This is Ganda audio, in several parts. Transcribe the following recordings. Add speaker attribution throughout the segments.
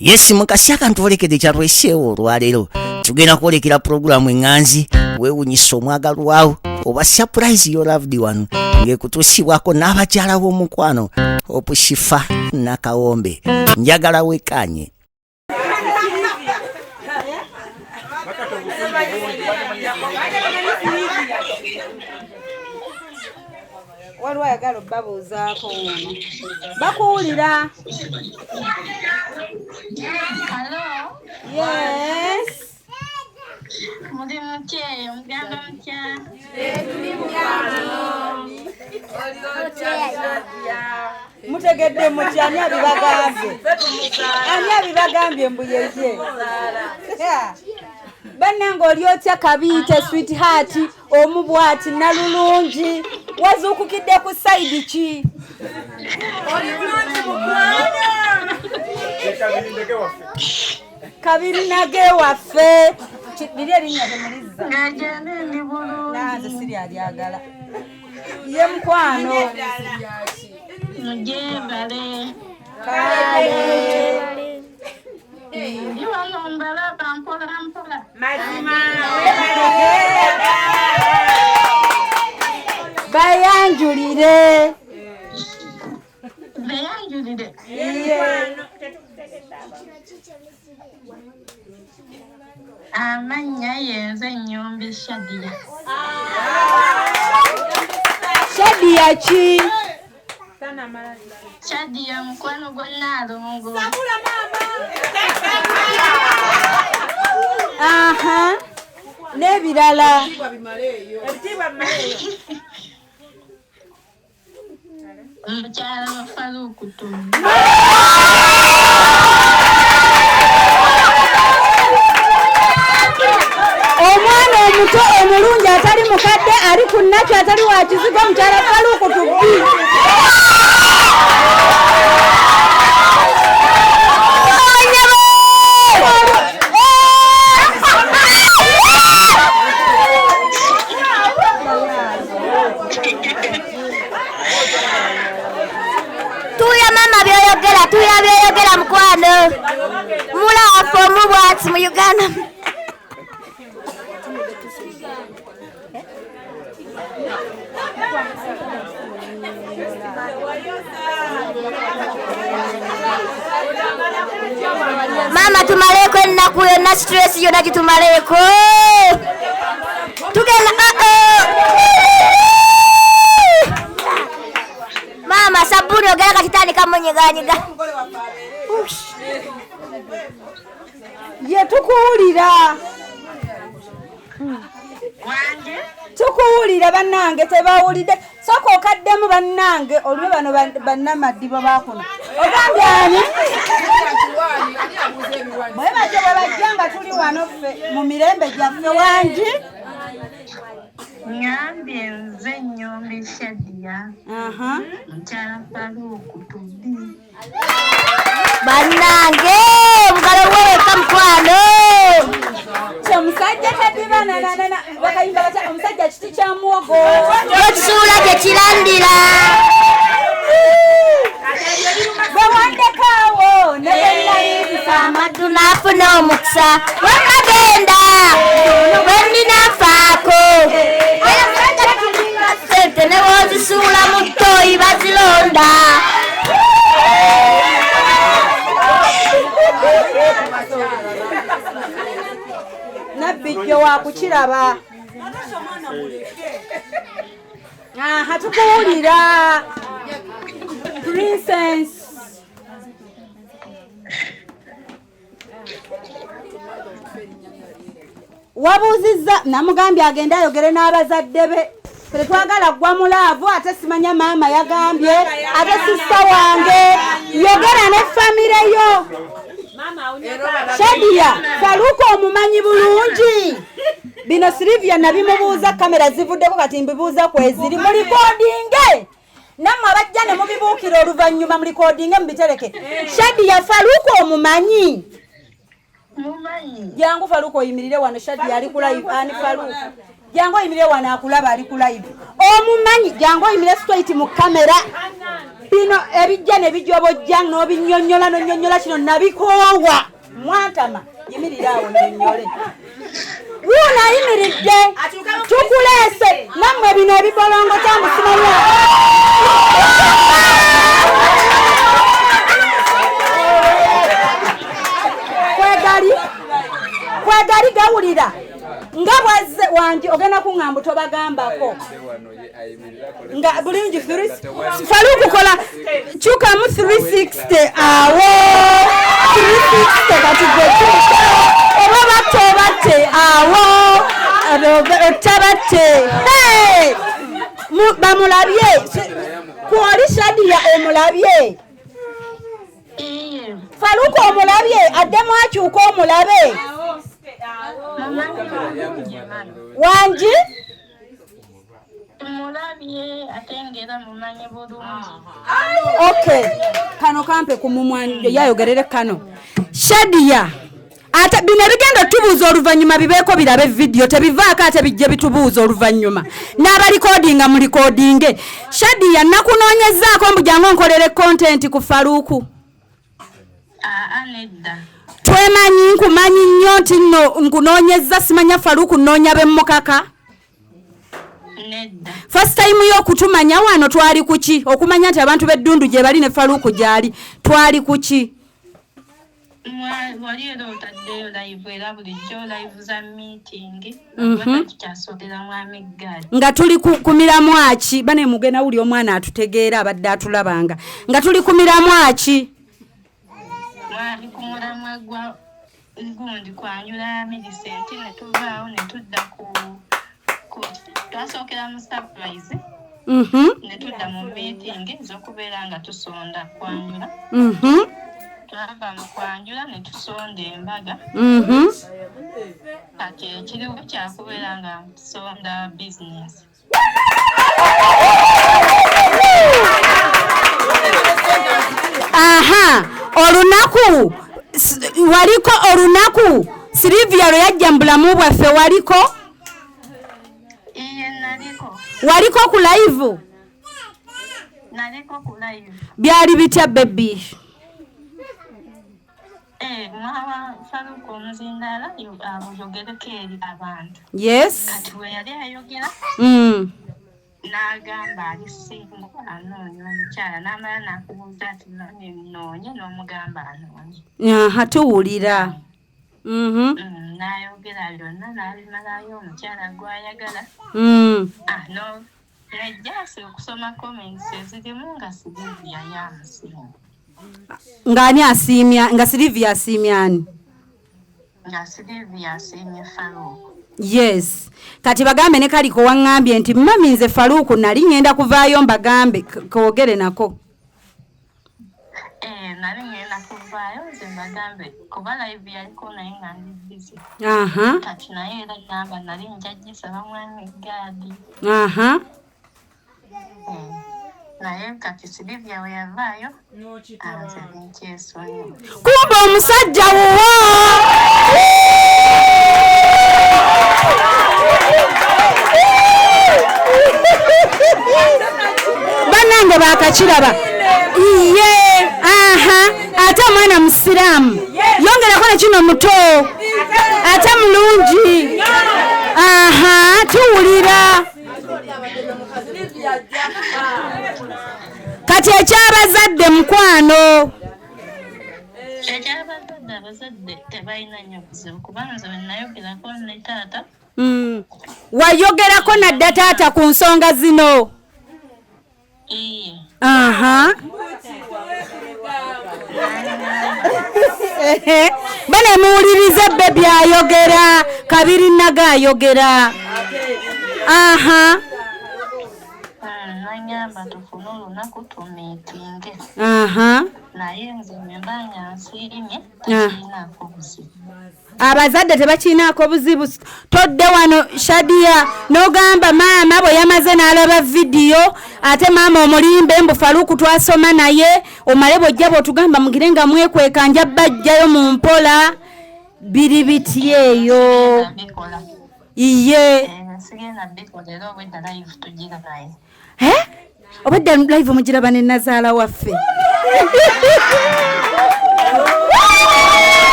Speaker 1: Yes, mukasi akantwolekedde kyatweseewo olwaleero, tugenda kwolekera pulogulaamu eŋŋanzi weewunyisa omwagalwawo oba surprise your loved one, ng'ekutuusibwako n'abakyala b'omukwano Opushifa Nakawombe. Njagala wekanye.
Speaker 2: Waliwo ayagala obbabuuzaako ono, bakuwulira. Yes.
Speaker 3: Muli mutya eyo, muganda mutya?
Speaker 2: Mutegedde mutya? Ani abibagambye? Ani abibagambye mbu yeye? Bannange, oli otya kabiite, sweetheart omu bwati nalulungi? Wazuukukidde ku side ki? Kabiri nage waffe. Liri erinnya temulizza.
Speaker 3: Ngajane ndi bulungi.
Speaker 2: Nanze siryalyagala ye mukwano.
Speaker 3: Mugyebale.
Speaker 2: Kale.
Speaker 3: Ndi wano mbalaba mpola mpola.
Speaker 2: Bayanjulire.
Speaker 3: Beyanjulire.
Speaker 2: Ye.
Speaker 3: Amannya yenze Nnyombi Shadia.
Speaker 2: Shadia ki?
Speaker 3: Shadia mukwano gwa Nnaalongo.
Speaker 2: Aha, n'ebirala.
Speaker 3: Mukyala wa Faluuku Tubbi.
Speaker 2: Omwana omuto omulungi atali mukadde, ali ku nnakyo, atali wa kizigo, mukyala Faluuku Tubbi.
Speaker 4: Tuya mama, byoyogera, tuya byoyogera mukwano. Mulaafu omu bwati mu Uganda. Maama, tumaleeko ennaku yonna, stress yonna gitumaleeko. Tugenda, oh. Maama, sabbuuni ogenda katitandika munyiganyiga.
Speaker 2: Ye, tukuwulira.
Speaker 3: Wange.
Speaker 2: Tukuwulira. Bannange, tebawulidde, sooka okaddemu. Bannange, olube bano bannamaddibo bakuno. Ogambye ani? Bwe batyo bwe bajja nga tuli wano ffe mu mirembe gyaffe. Wangi?
Speaker 3: Ngambye nze Nnyombi Shadia. Mukyala Faluuku Tubbi.
Speaker 4: Bannange, omugalo weweka mukwano.
Speaker 2: Omusajja tadibananana, bakayimba batya? Omusajja kiti kya muwogo.
Speaker 4: Ekisuula gye kirandira.
Speaker 2: Bwe wandekaawo ne bwenaliisa.
Speaker 4: Amaddu n'afuna omukisa wekagenda bwendinafaako sente ne wozisuula mu ttoyi bazilonda.
Speaker 2: Nabbijjo wakukiraba. Aha, tukuwulira, princess. Wabuuzizza, namugambye agende ayogere n'abazadde be. Ffe twagala gwa mu love, ate simanya maama yagambye, ate sister wange. Yogera ne family yo. Shadia, Faluka omumanyi bulungi? Bino Silivia nabimubuuza, kamera zivuddeko, kati mbibuuza kweziri. Murecordinge nammwe abajja ne mubibuukira oluvannyuma, murecordinge mubitereke. Shadia, Faluka omumanyi?
Speaker 3: Mumanyi.
Speaker 2: Jangu Faluka oyimirire wano. Shadia ali ku live. Ani Faluka? Jangu oyimirire wano, akulaba, ali ku live. Omumanyi? Jangu oyimirire straight mu kamera. Bino ebijja ne bijobojja n'obinyonnyola n'onnyonnyola kino nabikoowa. Mwantama yimirira awo nnyonnyole. Wuuno ayimiridde tukuleese nammwe bino ebibolongota musimanya. Kwegali kwegali gawulira nga bwazze wangi ogenda kuŋŋamba tobagambako nga bulungi Faruku kola kyukamu 360 awo 360 kati gwe kyuka oba batte obatte awo ottabatte bamulabye kwoli Shadia omulabye Faruku omulabye addemu akyuka omulabe wangi
Speaker 3: Mulabye ate ng'era mumanyi bulungi.
Speaker 2: Okay, kano kampe ku mumwa yayogerere kano. Shadia ate bino ebigenda tubuuza oluvannyuma bibeeko birabe vidiyo tebivaako ate bijje bitubuuza oluvannyuma n'abalikodinga mulikodinge. Shadia nakunoonyezaako mbu jangu onkolere kontenti ku Faruku.
Speaker 3: Aa nedda.
Speaker 2: Twemanyi nkumanyi nnyo nti nno nkunoonyezza simanya Faruku nnoonya b'emmukaka.
Speaker 3: Nedda.
Speaker 2: First time y'okutumanya wano twali kuki okumanya nti abantu b'eddundu gye bali ne Faruku gy'ali twali kuki?
Speaker 3: Wali era otaddeyo live era bulijjo live za meeting. Tukyasogera mwami Gad.
Speaker 2: Nga tuli ku miramwa ki? Bane mugenda wuli omwana atutegeera abadde atulabanga. Nga tuli ku miramwa ki?
Speaker 3: Mwali ku mulamwa gwa gundi kwanjula Millicent ne tuvaawo ne tudda ku twasookera mu surprise. Ne tudda mu meeting ez'okubeera nga tusonda kwanjula. Twava mu kwanjula ne tusonda embaga. Kati ekiriwo kyakubeera nga tusonda business.
Speaker 2: Aha, olunaku waliko olunaku Sylvia lwe yajja mu bulamu bwaffe waliko?
Speaker 3: Iye naliko.
Speaker 2: Waliko ku live?
Speaker 3: Naliko ku live.
Speaker 2: Byali bitya baby?
Speaker 3: Mwawa Faruku omuzindaala ayogereko eri abantu.
Speaker 2: Yes.
Speaker 3: Kati bwe yali ayogera n'agamba ali single anoonya omukyala n'amala n'akubuuza ati noonye n'omugamba anoonye.
Speaker 2: Aha, tuwulira.
Speaker 3: N'ayogera byonna n'abimalayo omukyala gw'ayagala. Nejjaasi okusoma comments ezirimu nga Sylvia yamusiimye.
Speaker 2: Ng'ani asiimya? Nga Sylvia asiimye ani?
Speaker 3: Nga Sylvia asiimye Faruku.
Speaker 2: Yes. Kati bagambe ne Kaliko waŋŋambye nti mami nze Faruku nali ŋŋenda kuvaayo mbagambe koogere nako.
Speaker 3: Nali ŋŋenda kuvaayo nze mbagambe kuba live yaliko naye nga ndi busy. Kati naye era namba nali nja gisaba mwami Gadi. Naye kati Sylvia we yavaayo nze nkyesonyiwa.
Speaker 2: Kumbe omusajja wuwo. Bannange baakakiraba. Iye, aha, ate omwana musiraamu. Yongerako ne kino muto. Ate mulungi. Aha, tuwulira. Kati ekyabazadde mukwano.
Speaker 3: Ekyabazadde abazadde tebalina nnyo buzibu kubanga nze bwe nayogerako ne taata.
Speaker 2: Wayogerako nadda taata ku nsonga zino? Aha. Bane muwulirize bebi ayogera, kabiri naga ayogera. Aha.
Speaker 3: Nanyamba tufune olunaku tumiitinge.
Speaker 2: Aha.
Speaker 3: Naye nze mba nga nsiimye tekirinaako buzibu.
Speaker 2: Abazadde tebakirinaako buzibu. Todde wano Shadia n'ogamba maama bwe yamaze n'alaba vidiyo ate maama omulimbe mbu Faruku twasoma naye omale bw'ojja bw'otugamba mugire nga mwekweka nja bajjayo mu mpola biri biti eyo. Iye.
Speaker 3: Sigenda bikola era obwedda live tugira naye.
Speaker 2: Obadde live mugiraba ne nazaala waffe.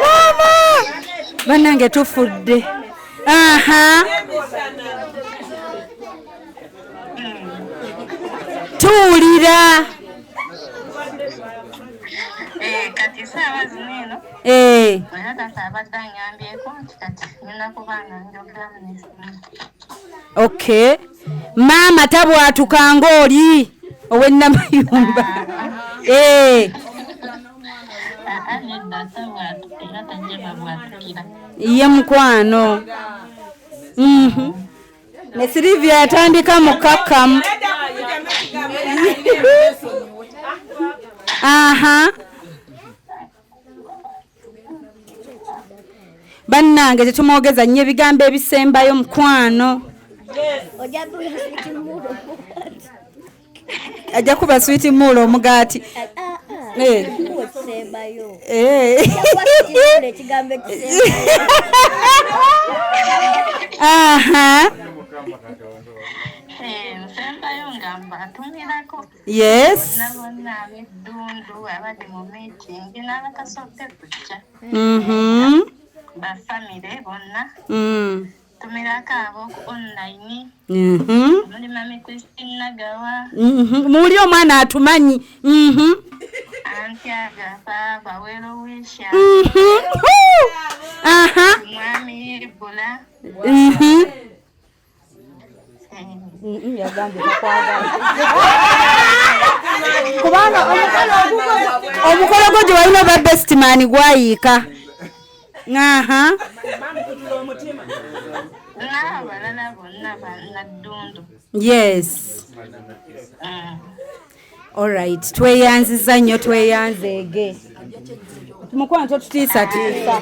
Speaker 2: Mama! Bannange tufudde. Aha. Tuwulira.
Speaker 3: Kati saawa zino eno. Era taata abadde angambyeko nti kati ngenda kuba nga njogeramu ne
Speaker 2: Okay. Maama tabwatuka ng'oli ow'ennamayumba. Ye mukwano. Ne Silivia yatandika mukakkamu. Aha. Bannange tetumwogeza nnyo ebigambo ebisembayo mukwano. Ajja kuba switi mulo omugaati. Aha.
Speaker 3: Nsembayo nga mbatumirako.
Speaker 2: Yes.
Speaker 3: Bonna ab'eddundu abali mu meeting n'abatasobodde kujja. Ba famire bonna. Tumirako ab'oku online. Muli Mami Christine Nagawa.
Speaker 2: Muli omwana atumanyi.
Speaker 3: Anti Agatha, Bawero Wisha.
Speaker 2: Aha.
Speaker 3: Mwami Ebola.
Speaker 2: Yagambye takwagala. Kubanga omukolo gwo gye walina oba best man gwayiika. Aha.
Speaker 3: N'abalala bonna bannaddundu.
Speaker 2: Yes. All right. Tweyanziza nnyo, tweyanzeege. Mukwano totutiisatiisa.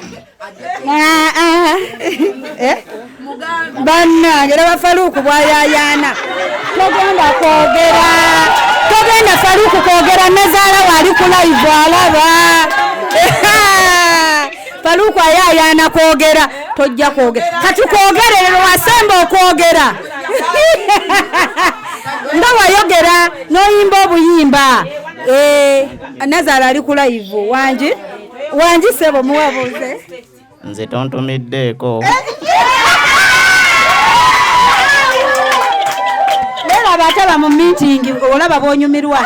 Speaker 2: Bannange laba Faluuku bw'ayaayaana. Togenda kwogera. Togenda Faluuku kwogera, nazaala wali ku live alaba. Faluuku ayaayaana kwogera, tojja kwogera. Kati kwogerere wasemba okwogera. Nga wayogera n'oyimba obuyimba. Nazaala ali ku live wangi. Wangi ssebo muwabuuze.
Speaker 5: Nze tontumiddeeko.
Speaker 2: Olaba ataba mu meeting olaba bw'onyumirwa.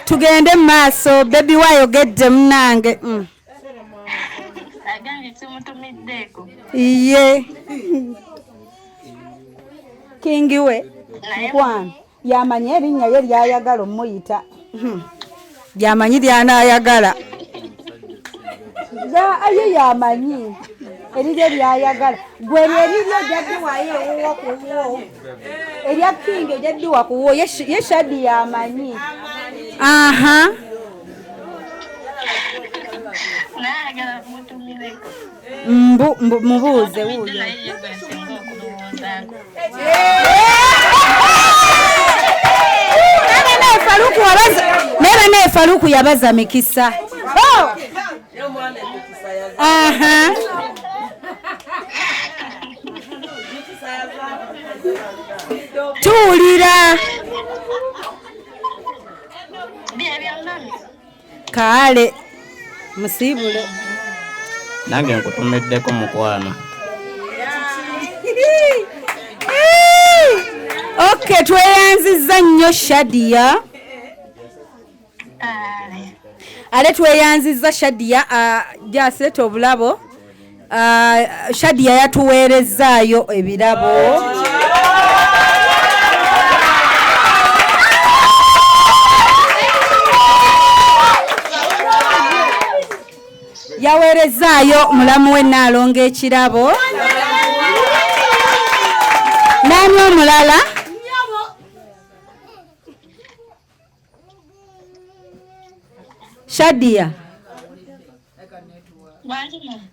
Speaker 2: Tugende mu maaso, baby wayogedde munnange.
Speaker 3: Agambye simutumiddeeko.
Speaker 2: Ye. Kingi we mukwano yamanyi erinnya ye ly'ayagala omuyita. Yamanyi ly'anaayagala. Ye yamanyi eriryo ly'ayagala. Gwe eriryo ojja ddiwayo ewuwo ku wuwo. Erya Kingi ojja ddiwa ku wuwo. Ye Shadi yamanyi. Aha.
Speaker 3: Naayagala mutumireko.
Speaker 2: Mubuuze wuuyo. Naye Faluku yabaza mikisa. Aha. Tuwulira. Kale musibule.
Speaker 5: Nange nkutumiddeko mukwano.
Speaker 2: Okay, tweyanzizza nnyo Shadia. Ale tweyanzizza Shadia, gyaseta obulabo. Shadia yatuweerezaayo ebirabo. Yaweerezaayo mulamu we Nnaalongo ekirabo. Nani omulala? Shadia.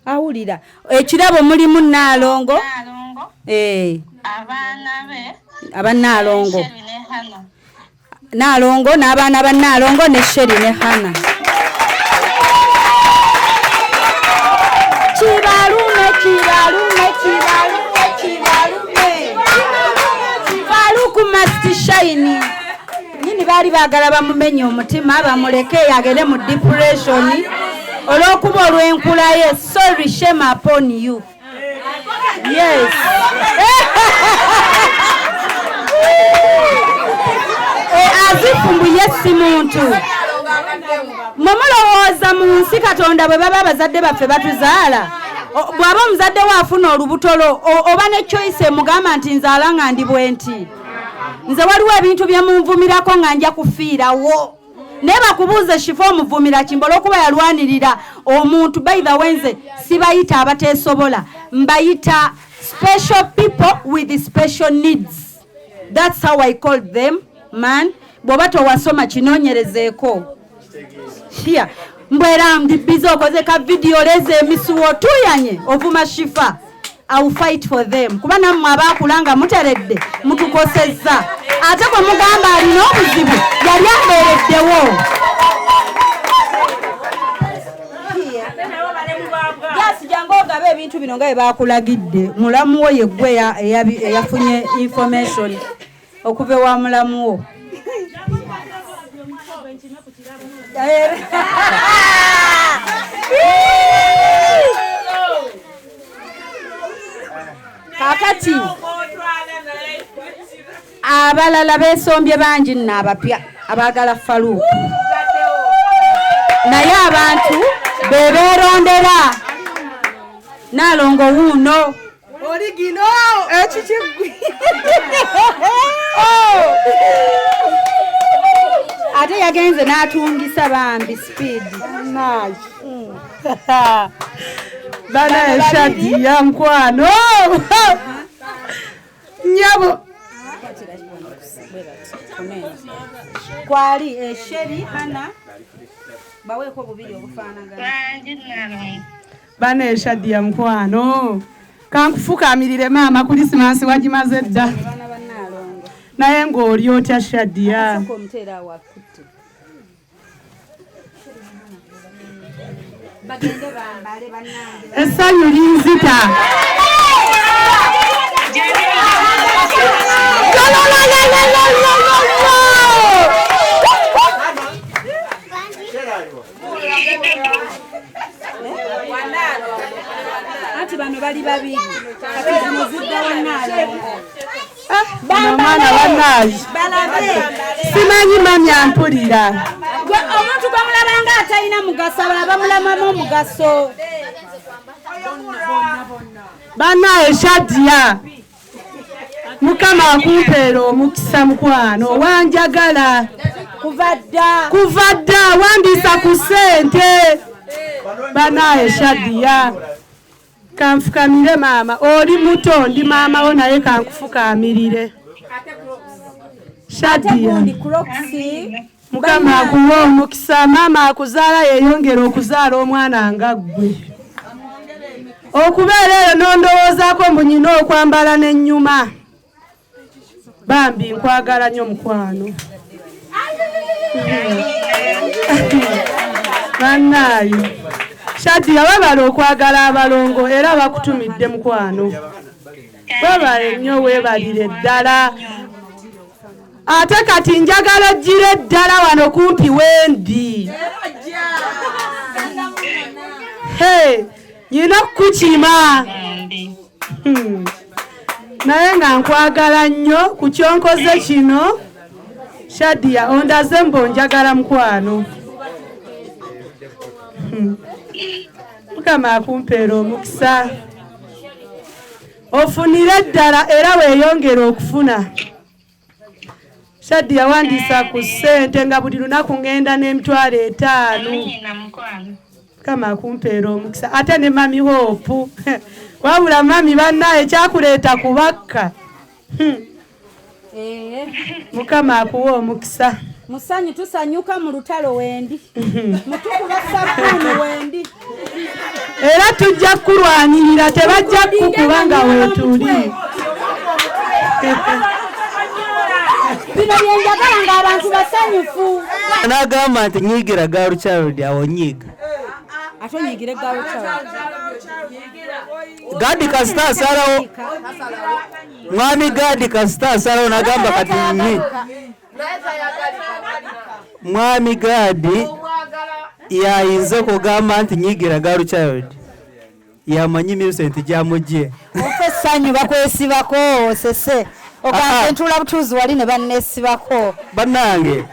Speaker 2: Awulira. Ekirabo mulimu Nnaalongo.
Speaker 3: Abaana be.
Speaker 2: Aba Nnaalongo. Nnaalongo n'abaana ba Nnaalongo ne Sheri ne Hana. Kibalume, kibalume, kibalume. must shine. Nyini baali baagala bamumenye omutima bamuleke agende mu depression olw'okuba olw'enkula ye. Sorry, shame upon you. Yes. Azifu mbu ye si muntu. Mwe mulowooza mu nsi Katonda bwe baba abazadde baffe batuzaala, bw'aba omuzadde we afuna olubuto lwo, oba ne choice emugamba nti nzaala nga ndi bwe nti. Nze waliwo ebintu bye munvumirako nga nja kufiirawo. Naye bakubuuze Shifa omuvumira kimbo olw'okuba yalwanirira omuntu. By the way, nze sibayita abateesobola, mbayita special people with special needs. That's how I call them, man. Bw'oba towasoma kinoonyerezeeko. Here. Mbwera ndi busy okoze ka video leza emisuwa otuyanye ovuma Shifa. I will fight for them. Kuba nammwe abaakula nga muteredde mutukosezza. Ate gwe mugamba alina obuzibu yali abeereddewo. Jasi jangu ogabe ebintu bino nga bwe baakulagidde. Mulamu wo ye ggwe eyafunye information okuva ewa mulamu wo. Kaakati abalala beesombye bangi nno abapya abaagala Farouk, naye abantu be beerondera. Naalongo wuuno ate yagenze n'atungisa bambi speed.
Speaker 6: Bana eshadi ya nkwano nyabo
Speaker 2: kwali esheri hana baweeko bubiri obufaanagana.
Speaker 6: Bana eshadi ya nkwano kankufukamirire maama Krisimansi wagimaze dda naye ng'oli otya Shadia? Essanyu linzita.
Speaker 2: Anti bano bali babiri kati zino zidda wannaalongo.
Speaker 6: Omwana wannaayi simanyi mami ampulira.
Speaker 2: Omuntu gwamulabanga atalina mugaso abalala bamulamamu omugaso.
Speaker 6: Bannaye Shadia, Mukama akumpeera omukisa mukwano, wanjagala
Speaker 2: kuva dda,
Speaker 6: kuva dda wandiisa ku ssente. Bannaye Shadia, kanfukamire maama, oli muto ndi maama wo naye kankufukamirire. Shadia, Mukama akuwa omukisa, maama akuzaala yeeyongera okuzaala omwana nga ggwe. Okubeera eyo n'ondowoozaako mbu nnina okwambala n'ennyuma. Bambi nkwagala nnyo mukwano. Bannaayo Shadia webale okwagala abalongo era bakutumidde mukwano. Webale nnyo, weebalire ddala. Ate kati njagala ojjire ddala wano kumpi wendi. Hey, nnina okukukima. Naye nga nkwagala nnyo ku kyonkoze kino. Shadia ondaze mbu onjagala mukwano. Mukama akumpeera omukisa. Ofunire ddala era weeyongere okufuna. Shadia wandiisa ku ssente nga buli lunaku ngenda n'emitwalo 5. Mukama akumpeera omukisa. Ate ne Mami Hope. Wabula mami bannaye kyakuleeta kubakka. Mukama akuwa omukisa.
Speaker 2: Musanyu tusanyuka mu lutalo wendi. Mutukuba sabbuuni wendi.
Speaker 6: Era tujja kulwanirira tebajja kukuba nga weetuli.
Speaker 2: Bino bye njagala ng'abantu basanyufu.
Speaker 7: N'agamba nti nyigira girl child awo nyiga.
Speaker 2: Ate onyigire girl child.
Speaker 7: Gadi kasita asalawo, mwami Gadi kasita asalawo nagamba kati nyi mwami Gadi yayinza okugamba nti nyigira girl child yamanyi Millicent gyamugye.
Speaker 2: Ofa essanyu bakwesibako sese okanze ntuula butuuzi wali ne banneesibako.
Speaker 7: Bannange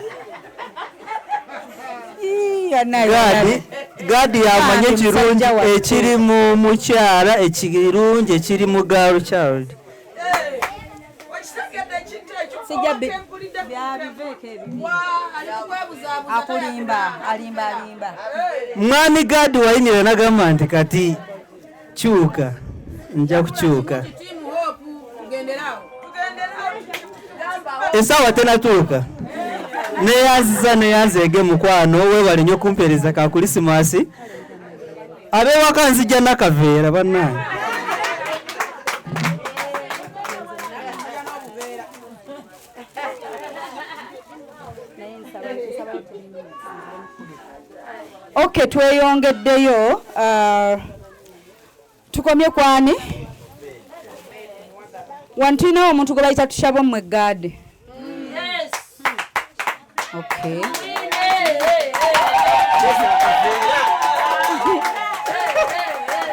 Speaker 7: Gadi Gadi yamanyi ekirungi ekiri mu mukyala, ekirungi ekiri mu girl child. Mwami Gadi wayimirira nagamba nti kati kyuka, nja kukyuka. Essaawa tenatuuka. Neyanziza neyanzeege mukwano, weebale nnyo okumpeereza ka Kulisimaasi. Ab'ewaka nzijja nakaveera bannange.
Speaker 2: Okay, tweyongeddeyo tukomye kwani wano tulinawo omuntu gwe bayita Tushabommwe Gaadi. Okay.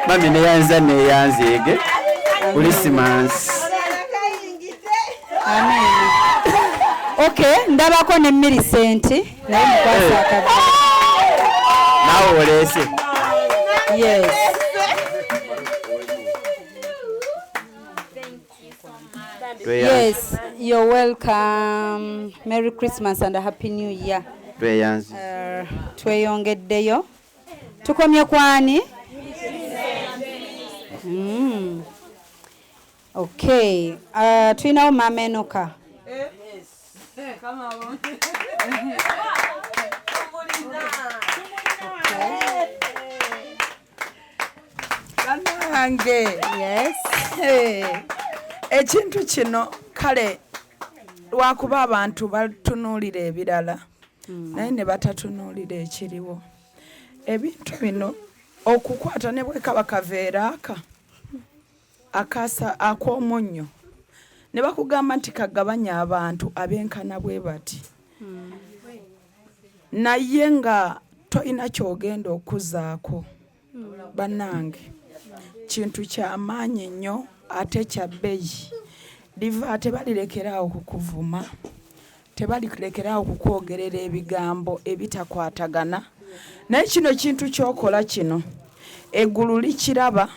Speaker 5: Mami neyanza neyanzeege Kulisimaasi.
Speaker 2: Amen. Okay, ndabako ne Millicent naye mukwasa akaveera.
Speaker 5: Naawe oleese.
Speaker 2: Yes. Yes, you're welcome. Merry Christmas and a Happy New Year. Tweyongeddeyo. Tukomye kwani? Okay. Tulinawo Maama Enoka.
Speaker 8: Bannange.
Speaker 2: Yes.
Speaker 8: Ekintu kino kale lwakuba abantu batunuulira ebirala naye ne batatunuulira ekiriwo. Ebintu bino okukwata ne bwe kaba kaveera aka akasa ak'omunnyo ne bakugamba nti kagabanya abantu ab'enkana bwe bati, naye nga tolina ky'ogenda okuzaako. Bannange kintu kyamaanyi nnyo ate kya bbeeyi. Liva tebalirekeraawo kukuvuma, tebalirekeraawo kukwogerera ebigambo ebitakwatagana, naye kino kintu ky'okola kino eggulu likiraba,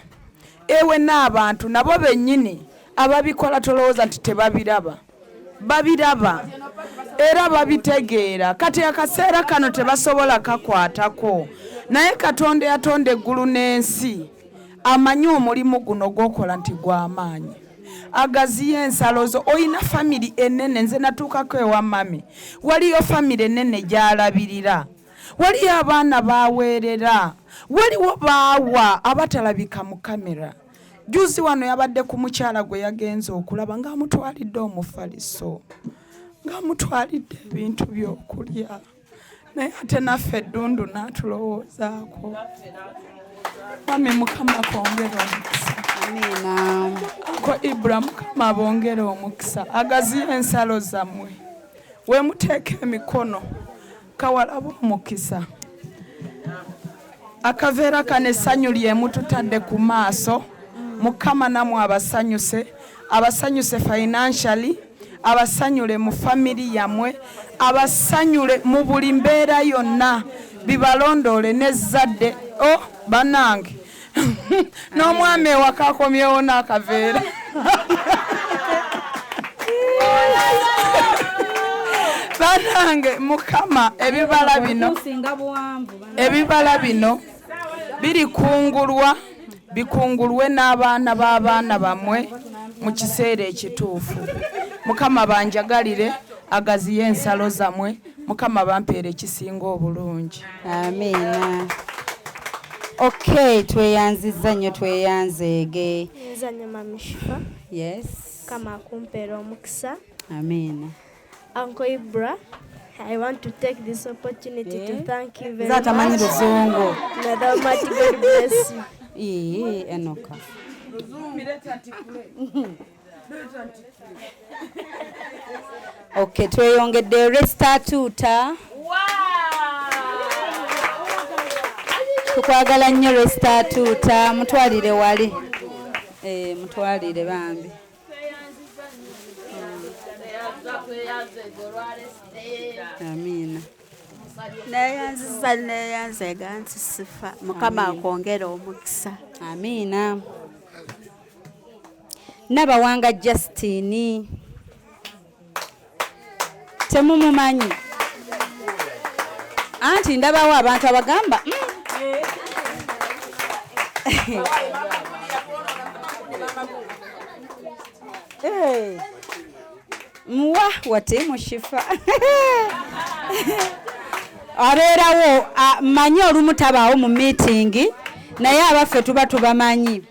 Speaker 8: ewe n'abantu nabo bennyini ababikola tolowooza nti tebabiraba, babiraba era babitegeera. Kati akaseera kano tebasobola kakwatako, naye Katonda yatonda eggulu n'ensi amanyi omulimu guno gw'okola nti gw'amaanyi. Agaziye ensalo zo, oyina famiri ennene. Nze natuukako ewa mami, waliyo famire ennene gy'alabirira, waliyo abaana baweerera, waliwo baawa abatalabika mu kamera. Juzi wano yabadde ku mukyala gwe yagenze okulaba ng'amutwalidde omufaliso, ng'amutwalidde ebintu by'okulya, naye ate naffe eddundu n'atulowoozaako. Mami Mukama akwongere omukisa.
Speaker 2: Amiina.
Speaker 8: Ko Ibra Mukama abongere omukisa, agaziye ensalo zammwe, wemuteeka emikono kawalaba omukisa. Akaveera kano essanyu lyemututadde ku maaso, Mukama namwe abasanyuse, abasanyuse financially, abasanyule mu family yammwe, abasanyule mu buli mbeera yonna, bibalondoole n'ezzadde. Oh bannange, n'omwami ewaka akomyewo n'akaveera. Bannange Mukama ebibala bino, ebibala bino birikungulwa, bikungulwe n'abaana b'abaana bammwe mu kiseera ekituufu. Mukama banjagalire, agaziye ensalo zammwe, Mukama bampeere ekisinga obulungi.
Speaker 2: Amiina. Okay, tweyanzizza nnyo, tweyanzeege.
Speaker 9: Nza nnyo Mami Shifa.
Speaker 2: Yes.
Speaker 9: Mukama akumpeere omukisa.
Speaker 2: Amiina.
Speaker 9: Uncle Ibra, I want to take this opportunity to thank you very
Speaker 2: Nze atamanyi
Speaker 9: much.
Speaker 2: Luzungu.
Speaker 9: May the Almighty God bless you.
Speaker 2: Ii, Enoka. Okay, tweyongedde Restatuta. Tukwagala nnyo Restatuta, mutwalire wali. Mutwalire bambi. Amina.
Speaker 10: Neyanziza neyanzega nti sifa Mukama akwongere omukisa.
Speaker 2: Amina. Nabawanga Justine. Temumumanyi. Anti ndabawo abantu abagamba Muwa wate mushifa. Abeerawo manyi olumu tabaawo mu meeting naye abaffe tuba tubamanyi.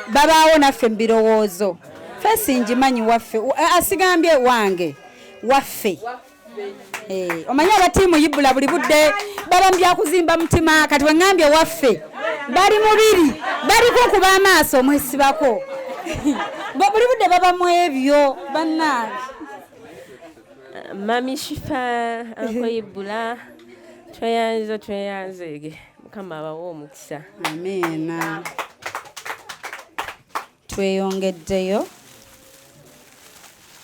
Speaker 2: Babaawo naffe mu birowoozo. Ffe singimanyi waffe asigambye wange waffe. Omanyi abatiimu Ibula buli budde baba mu byakuzimba mutima kati wengambye waffe bali mubiri bali kukuba amaaso mwesibako. Buli budde baba mu ebyo bannange.
Speaker 11: Mami Shifa, Uncle Ibula, tweyanze tweyanzege Mukama abawe omukisa.
Speaker 2: Amiina. Tweyongeddeyo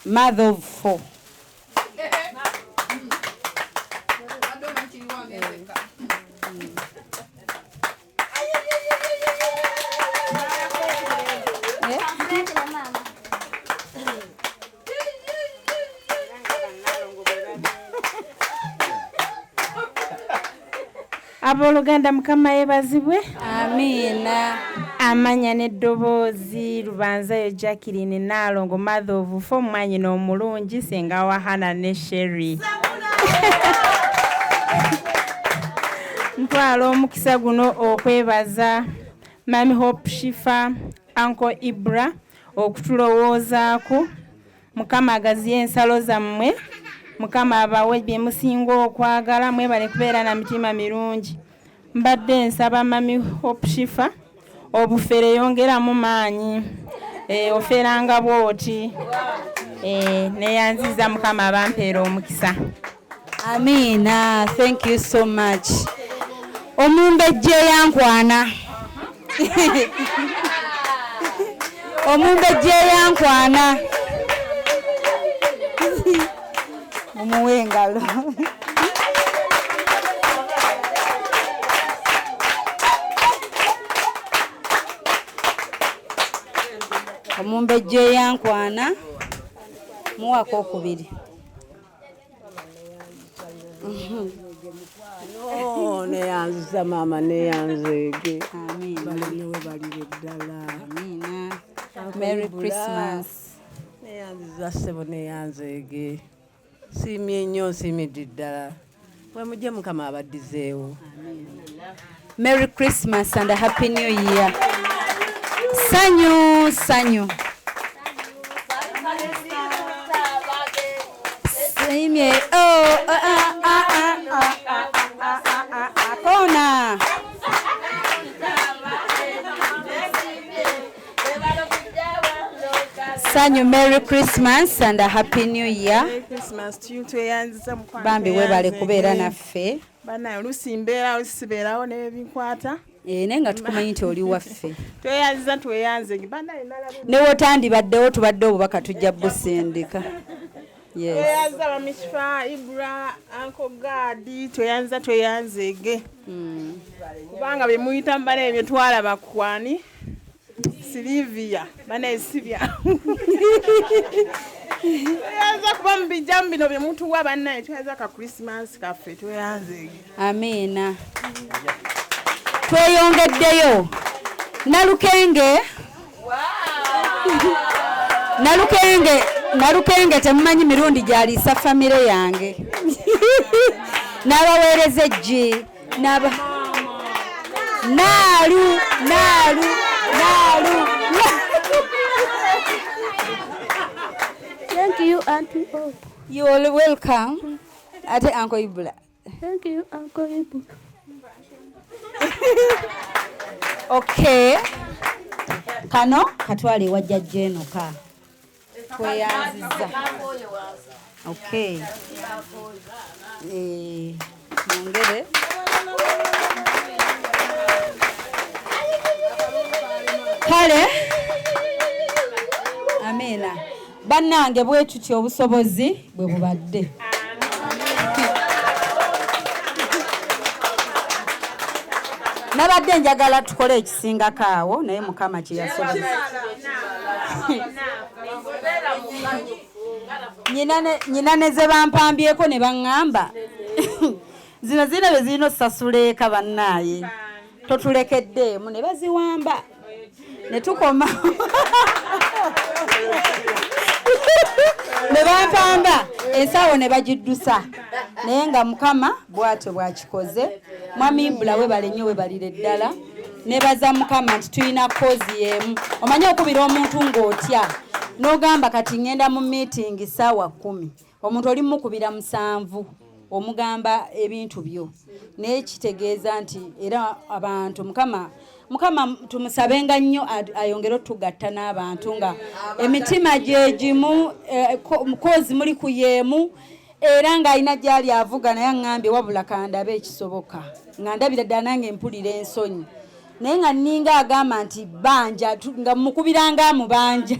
Speaker 2: mother of four.
Speaker 12: Abooluganda Mukama yeebazibwe.
Speaker 2: Amiina.
Speaker 12: Amanya n'eddoboozi Lubanzayo Jacqueline Nnaalongo mother of four mwannyina omulungi ssenga wa Hannah ne Sherry. Ntwala omukisa guno okwebaza Mami Hope Shifa, Uncle Ibra okutulowoozaako. Mukama agaziye ensalo zammwe. Mukama abawe bye musinga okwagala, mwebale kubeera na mitima mirungi. Mbadde nsaba Mami Hope Shifa obufere yongeramu maanyi, oferanga bw'oti. Neyanziza Mukama abampeera omukisa.
Speaker 2: Amina, thank you so much. Omumbejja eyankwana. Omumbejja eyankwana. Mumuwe engalo. Omumbejja eyankwana muwako okubiri.
Speaker 13: Neyanziza maama neyanzeege.
Speaker 2: Amiina.
Speaker 13: Balenyewe balire ddala.
Speaker 2: Amiina. Merry Christmas.
Speaker 13: Neyanziza ssebo neyanzeege. Nsiimye nnyo nsiimidde ddala. Bwe mujje Mukama abaddizeewo.
Speaker 2: Merry Christmas and a Happy New Year. Sanyu, sanyu. Simye. Oh, ah, ah, ah, ah, ah, ah, ah, kona. Sanyu, Merry Christmas and a Happy New Year.
Speaker 14: Merry Christmas to you tweyanziza mukwano.
Speaker 2: Bambi webale kubeera naffe.
Speaker 14: Bana oluusi mbeera oluusi sibeerawo n'ebinkwata.
Speaker 2: Naye nga tukumanyi nti oli waffe.
Speaker 14: Tweyanziza tweyanze. Bana
Speaker 2: ne wotandibaddewo tubadde obubaka tujja busindika. Yes.
Speaker 14: Tweyanziza Mami Shifa, Ibra, Uncle Gadi, tweyanziza tweyanzege. Kubanga bye muyita mbala ebyo twalaba kwani Silivia, bana Silivia. Tweyanza kuba mubijja bino bye mutuwa bannaye tweyanza ka Christmas kaffe tweyanzege.
Speaker 2: Amiina. Tweyongeddeyo. Nalukenge. Nalukenge, Nalukenge temumanyi mirundi gy'aliisa famire yange. N'abaweereza eggi, n'aba Naalu, naalu, naalu.
Speaker 9: Thank you, Auntie Hope.
Speaker 2: You are welcome. Ate Uncle Ibula.
Speaker 9: Thank you, Uncle Ibula.
Speaker 2: Okay. Kano katwale ewa jjajja Enoka. Tweyanziza. Okay. Mwongere. Kale. Amina. Bannange bwe tutyo obusobozi bwe bubadde. Nabadde njagala tukole ekisingako awo naye Mukama kye yasobozesa. Nyina ne ze bampambyeko ne baŋŋamba zino zirina bye zirina osasula eka bannaaye totulekeddeemu ne baziwamba ne tukoma ne bampamba ensawo ne bagiddusa naye nga Mukama bw'atyo bw'akikoze. Mwami Ibula webale nnyo webalire ddala. Nebaza Mukama nti tulina kozi y'emu. Omanyi okubira omuntu ng'otya n'ogamba kati ŋŋenda mu meeting 10:00 omuntu oli mukubira 7 omugamba ebintu byo naye kitegeeza nti era abantu Mukama tumusabenga nnyo ayongere otugatta n'abantu nga emitima gye gimu kozi muli ku y'emu era ng'alina gy'ali avuga naye aŋŋambye wabula kandabe ekisoboka nga ndabira ddala nange mpulira ensonyi naye nga nninga agamba nti banja nga mukubiranga amubanja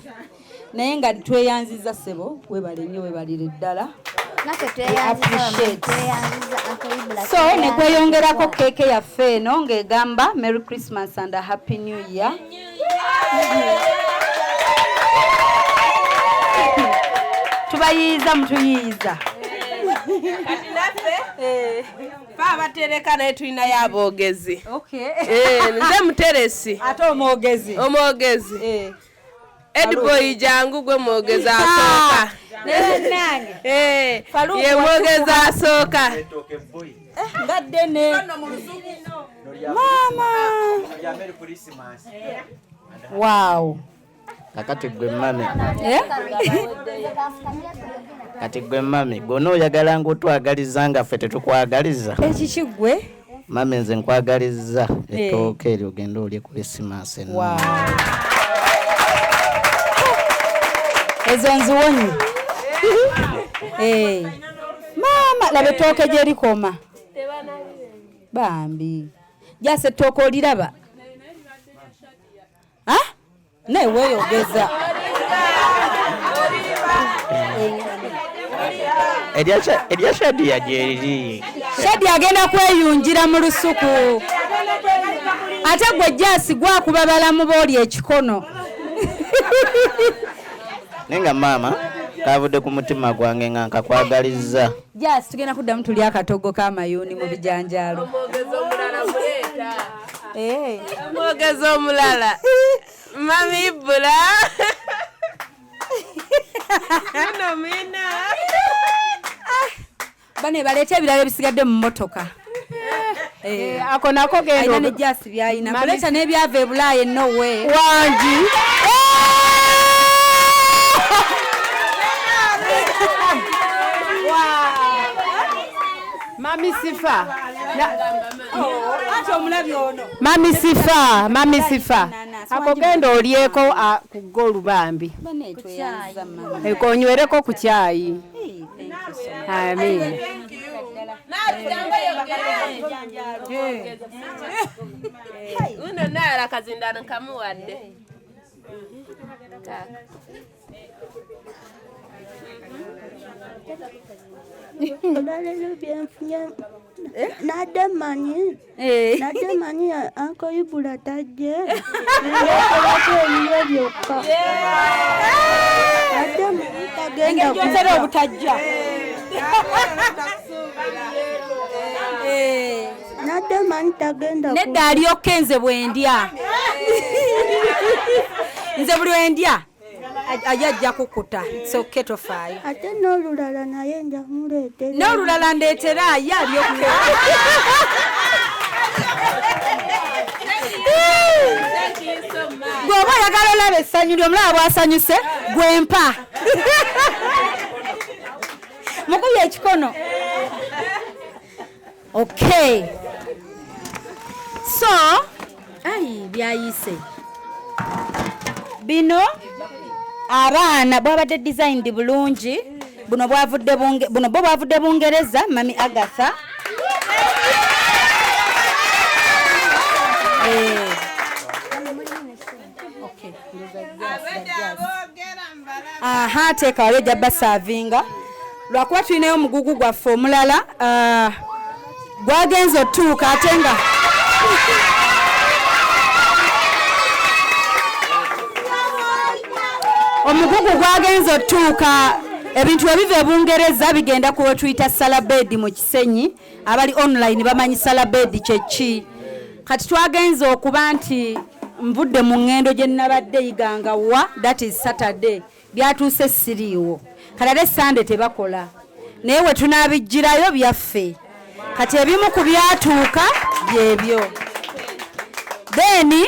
Speaker 2: naye nga tweyanziza ssebo webale nnyo webalire ddala. So ne kweyongerako keeke yaffe eno ng'egamba Merry Christmas and a Happy New Year. Tubayiiza mutuyiiza.
Speaker 11: Kati naffe fe abatereka naye tulinayo aboogezi. Nze muteresi.
Speaker 2: Ate omwogezi.
Speaker 11: Omwogezi. Edboy jangu gwe mwogezi asooka. Ye mwogezi asooka.
Speaker 2: Ngadde ne mama. Wow.
Speaker 5: Kakati gwe mami. Kati gwe mami gwe oyagala ng'otwagaliza nga ffe tetukwagaliza.
Speaker 2: Ekiki gwe?
Speaker 5: Mami nze nkwagaliza ettooke eryo ogende olye Christmas eno.
Speaker 2: Wow. Ezo nziwonye. Mama laba ettooke gye likoma. Bambi. Jase ettooke oliraba? Naye weeyogeza.
Speaker 5: Erya Shadia gyeriri.
Speaker 2: Shadia agenda kweyungira mu lusuku. Ate gwe Jasi gwakuba balamu booli ekikono.
Speaker 5: Naye nga maama kavudde ku mutima gwange nga nkakwagalizza.
Speaker 2: Jasi tugenda kuddamu tulya akatogo k'amayuuni mu bijanjaalo.
Speaker 11: Omwogezi omulala muleeta. Omwogezi omulala. Mami Ibula. Muno mina.
Speaker 2: Bane baleete ebirala ebisigadde mu mmotoka.
Speaker 6: Ako nako genda.
Speaker 2: Alina ne Jasi by'alina. Kuleeta n'ebyava e Bulaaya e Norway.
Speaker 6: Wangi. Mami Sifa. Mami Sifa, Mami Sifa. Ako genda olyeko ku golubambi. Ekonywereko ku kyayi. Amen.
Speaker 11: Uno nala kazindano kamuwadde.
Speaker 9: Olwaleero byenfunye nadde manyi Uncle Ibula tajje ndeeterako ebiryo byokka nadde manyi tagenda
Speaker 2: gyotera obutajja
Speaker 9: nadde manyi tagenda
Speaker 2: nedda alyokke nze bwe ndya nze buli wendya ajja kukuta soke tofaayo
Speaker 9: ate n'olulala naye nja muleetera
Speaker 2: n'olulala ndeetera ye alyokke gwe oba oyagala olaba essanyu lyo omulaba bw'asanyuse gwe mpa mukuye ekikono. Okay, so ayi byayise. Bino abaana bwabadde designed bulungi. Buno bwavudde buno bo bwavudde Bungereza, Mami Agatha. Aha, teeka wali ojja basaavinga. Lwakuba tulinayo omugugu gwaffe omulala gwagenze otuuka ate nga omugugu gwagenze otuuka. Ebintu ebiva e Bungereza bigenda ku wetuyita salabedi mu Kisenyi. Abali online bamanyi salabedi kyeki. Kati twagenze okuba nti nvudde mu ŋŋendo gye nnabadde Iganga wa, that is Saturday, byatuuse siriiwo. Kati ate Sande tebakola, naye we tunaabijjirayo byaffe. Kati ebimu ku byatuuka byebyo. Then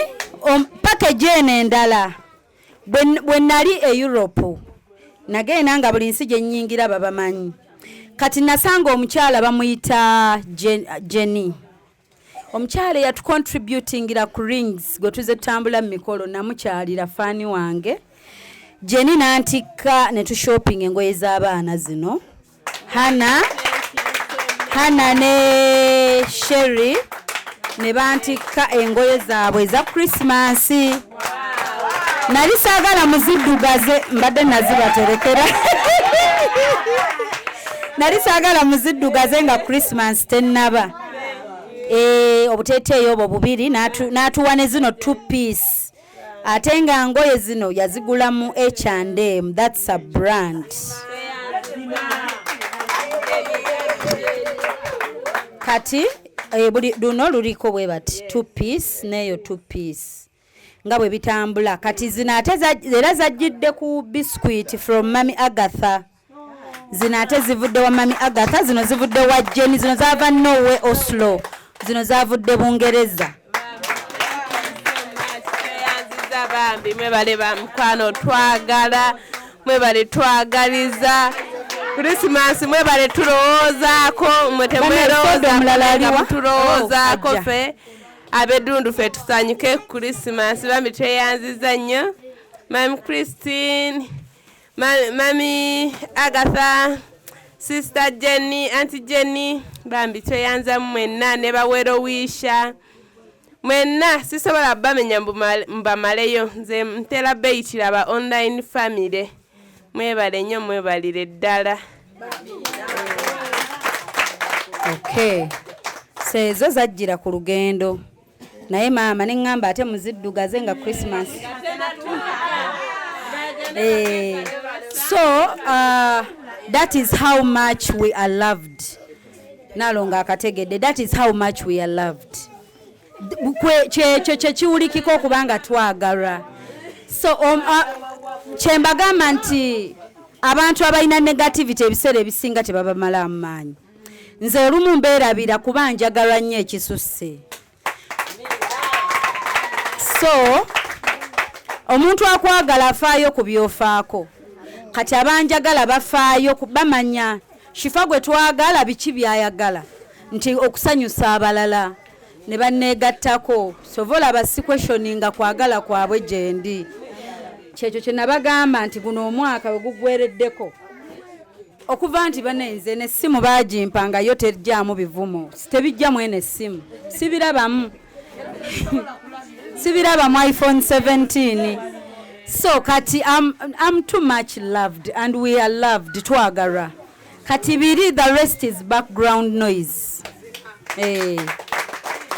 Speaker 2: package eno endala, bwe nali e Europe nagenda nga buli nsi gye nnyingira babamanyi. Kati nasanga omukyala bamuyita Jenny, omukyala eyatucontributingira ku rings gwe tuze tutambula mu mikolo. Namukyalira fan wange Jenny nantikka ne tushopping engoye z'abaana zino, Hana, Hana ne Sherry, ne bantikka engoye zaabwe eza Krisimansi. Nali saagala muziddugaze, mbadde nazibaterekera. Nali saagala muziddugaze nga Krisimansi tennaba. Obuteeteeyi obwo bubiri n'atuwa ne zino two piece, ate nga ngoye zino yazigula mu H&M, that's a brand. Kati buli luno luliko bwe bati two piece n'eyo two piece nga bwe bitambula. Kati zino ate era zajjidde ku biscuit from Mami Agatha. Zino ate zivudde wa Mami Agatha, zino zivudde wa Jenny, zino zaava Norway, Oslo, zino zavudde Bungereza.
Speaker 11: Tweyanziza bambi, mwebale bamukwano, twagala mwebale twagaliza Krisimansi, mwebale tulowoozaako mwe.
Speaker 2: Bana, soda omulala aliwa?
Speaker 11: Temwerowoozaako.
Speaker 2: Oh, ajja.
Speaker 11: Ffe ab'eddundu ffe tusanyuke Krisimansi. Bambi tweyanziza nnyo Mami Christine, Mami Agatha, Sister Jenny, Auntie Jenny, bambi tweyanza mwenna ne bawerowisha mwenna. Sisobola bamenya mbamaleyo, nze ntera beyitira ba online family. Mwebale nnyo, mwebalire ddala.
Speaker 2: Okay, so ezo zajjira ku lugendo, naye maama neŋŋamba ate muziddugaze nga Christmas. So that is how much we are loved. Nalongo akategedde, that is how much we are loved. Kyekyo kyekiwulikika okuba nga twagalwa. So kyembagamba nti abantu abalina negativity ebiseera ebisinga tebabamalamu maanyi. Nze olumu mbeerabira kuba njagalwa nnyo ekisusse. So omuntu akwagala afaayo ku byofaako. Kati abanjagala bafaayo bamanya Shifa gwe twagala biki byayagala, nti okusanyusa abalala ne banneegattako. Sova olaba siquestioninga kwagala kwabwe gyendi. Kyekyo kye nabagamba nti guno omwaka we gugwereddeko okuva nti banenze nessimu bagimpa nga yo tejjaamu bivumo, tebijjamu eno essimu, sibirabamu, sibirabamu iPhone 17. So kati I'm too much loved and we are loved, twagalwa. Kati biri the rest is background noise.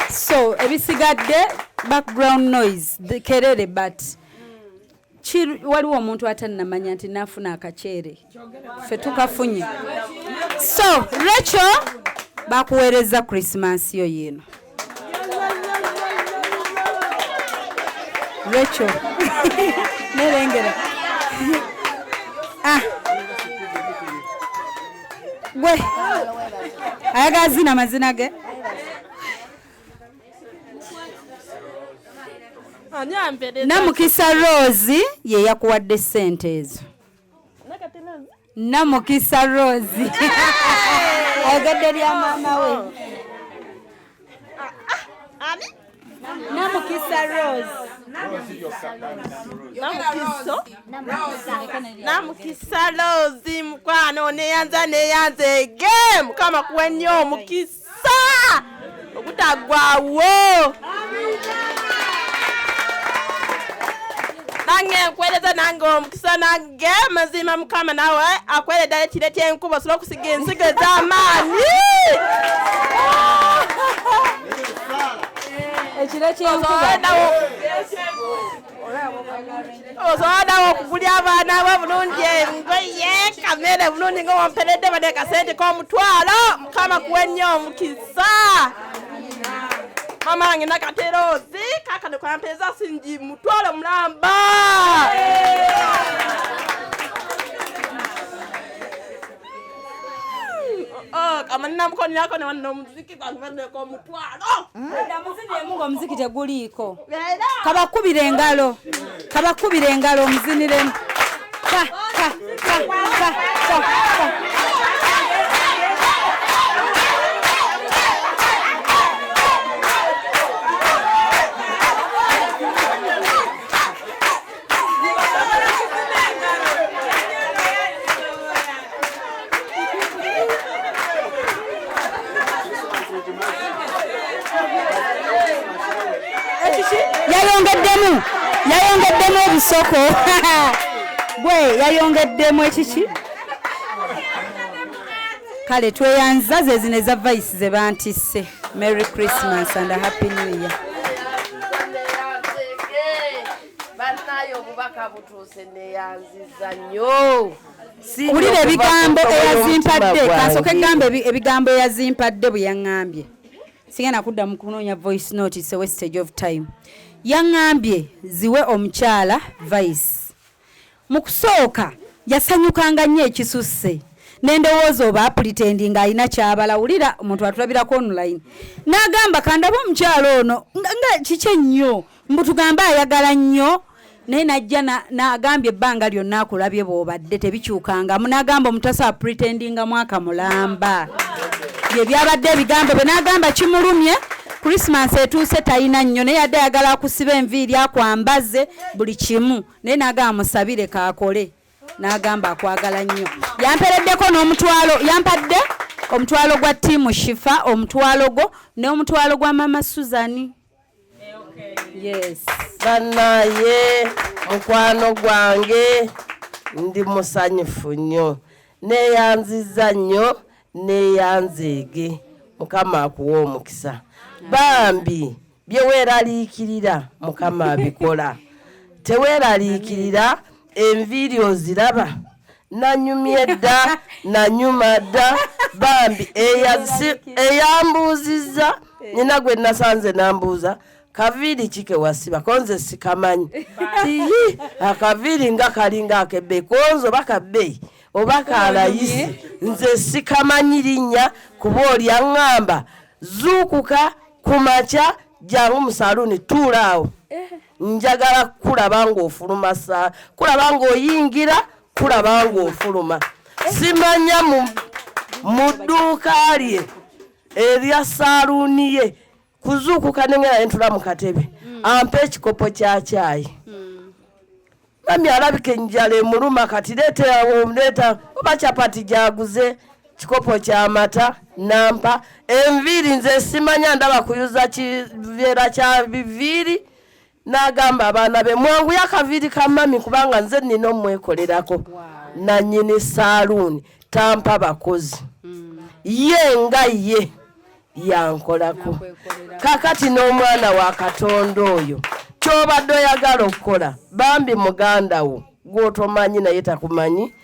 Speaker 2: So ebisigadde background noise, the kerere, but waliwo omuntu atannamanya nti naafuna akaceere, ffe tukafunye. So Rachel, bakuweereza Christmas yo yiino. Rachel nerengera. Ah. Gwe ayagala zina mazina ge.
Speaker 11: Ani ampereza?
Speaker 2: Namukisa Rose ye yakuwadde ssente ezo. Namukisa Rose ayogedde lya maama we. Namukisa Rose.
Speaker 11: Namukisa Rose mukwano neyanza neyanze ge mukama kuwe nnyo omukisa ogutaggwawo. Nange nkwereza nange omukisa nange mazima mukama nawe akwere ddala ekire ky'enkuba osobola okusiga ensigo ez'amaanyi.
Speaker 2: Ekire ky'enkuba.
Speaker 11: Osobola nawe okugulya abaana bo bulungi engoye kamere bulungi nga wamperedde bane kasente k'omutwalo mukama kuwe nnyo omukisa. Mama wange nakaterozi kakano kwampereza singi mutwalo mulamba. Kamanina mukono yako ne wano omuziki gwanvadeko omutwalo.
Speaker 2: Muziniremu ng'omuziki teguliiko. Kabakubira engalo. Kabakubira engalo omuziniremu. Ka ka ka ka ka ka. Yayongeddemu obusoko. Gwe yayongeddemu ekiki? Kale tweyanza ze zino eza vice ze bantisse. Merry Christmas and a Happy New Year.
Speaker 11: Bannaye obubaka butuuse neyanziza nnyo.
Speaker 2: Wulira ebigambo eyazimpadde, kasooke gambe ebigambo eyazimpadde bwe yaŋŋambye. Sigenda kudda mu kunoonya voice note, it's a wastage of time. Yaŋŋambye ziwe omukyala vice. Mu kusooka yasanyukanga nnyo ekisusse. N'endowooza oba pretending ng'alina ky'abala, wulira omuntu atulabirako online. N'agamba kandabe omukyala ono nga kiki ennyo, mbu tugambe ayagala nnyo. Naye najja n'agambye ebbanga lyonna akulabye bw'obadde tebikyukangamu. N'agamba omutasa pretendinga mwaka mulamba. Bye byabadde ebigambo bye. N'agamba kimulumye, Christmas etuuse talina nnyo, naye yadde ayagala akusiba enviiri akwambaze buli kimu. Naye n'agamba musabire kaakole. N'agamba akwagala nnyo. Yampereddeko n'omutwalo, yampadde omutwalo gwa ttiimu Shifa, omutwalo gwo n'omutwalo gwa Mama Suzani. Yes.
Speaker 11: Bannaye mukwano gwange ndi musanyufu nnyo, neeyanzizza nnyo, neeyanzeege. Mukama akuwa omukisa. Bambi bye weeraliikirira Mukama abikola. Teweeraliikirira, enviiri oziraba. Nanyumye dda, nanyuma dda. Bambi eyambuuzizza nina gwe nasanze nambuuza kaviiri ki ke wasiba, ko nze sikamanyi. Tiyi akaviiri nga kalinga akebbeeyi, ko nze oba kabbeeyi oba kalayisi, nze sikamanyi linnya kuba oli aŋŋamba zuukuka ku makya jangu mu saluuni tuula awo. Njagala kulaba ng'ofuluma kulaba ng'oyingira, kulaba ng'ofuluma. Simanya mu dduuka lye erya saluuni ye kuzuukuka nengera ne ntula mu katebe ampa ekikopo kya caayi. Mami alabika enjala emuluma, kati leeta oba capati gy'aguze, kikopo ky'amata nampa. Enviiri nze simanya, ndaba kuyuza kiveera kya biviiri. N'agamba abaana be mwanguye akaviiri ka mami kubanga nze nnina omwekolerako. Nannyini saaluuni tampa bakozi, ye nga ye yankolako. Kakati n'omwana wa Katonda oyo ky'obadde oyagala okukola, bambi muganda wo gw'otomanyi naye takumanyi,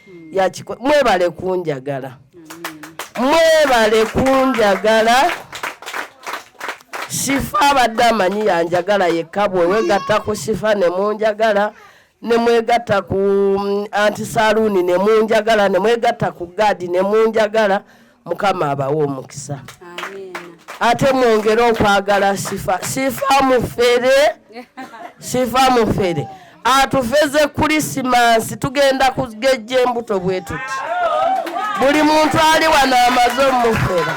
Speaker 11: mwebale kunjagala, mwebale kunjagala. Shifa abadde amanyi yanjagala yekka, bwe weegatta ku Shifa ne munjagala, ne mwegatta ku anti saluuni ne munjagala, ne mwegatta ku gaadi ne munjagala. Mukama abawe omukisa. Ate mwongere okwagala Shifa. Shifa mufere, Shifa mufere atufeze Krisimansi, tugenda kugejja embuto bwe tuti. Buli muntu ali wano amaze omufera.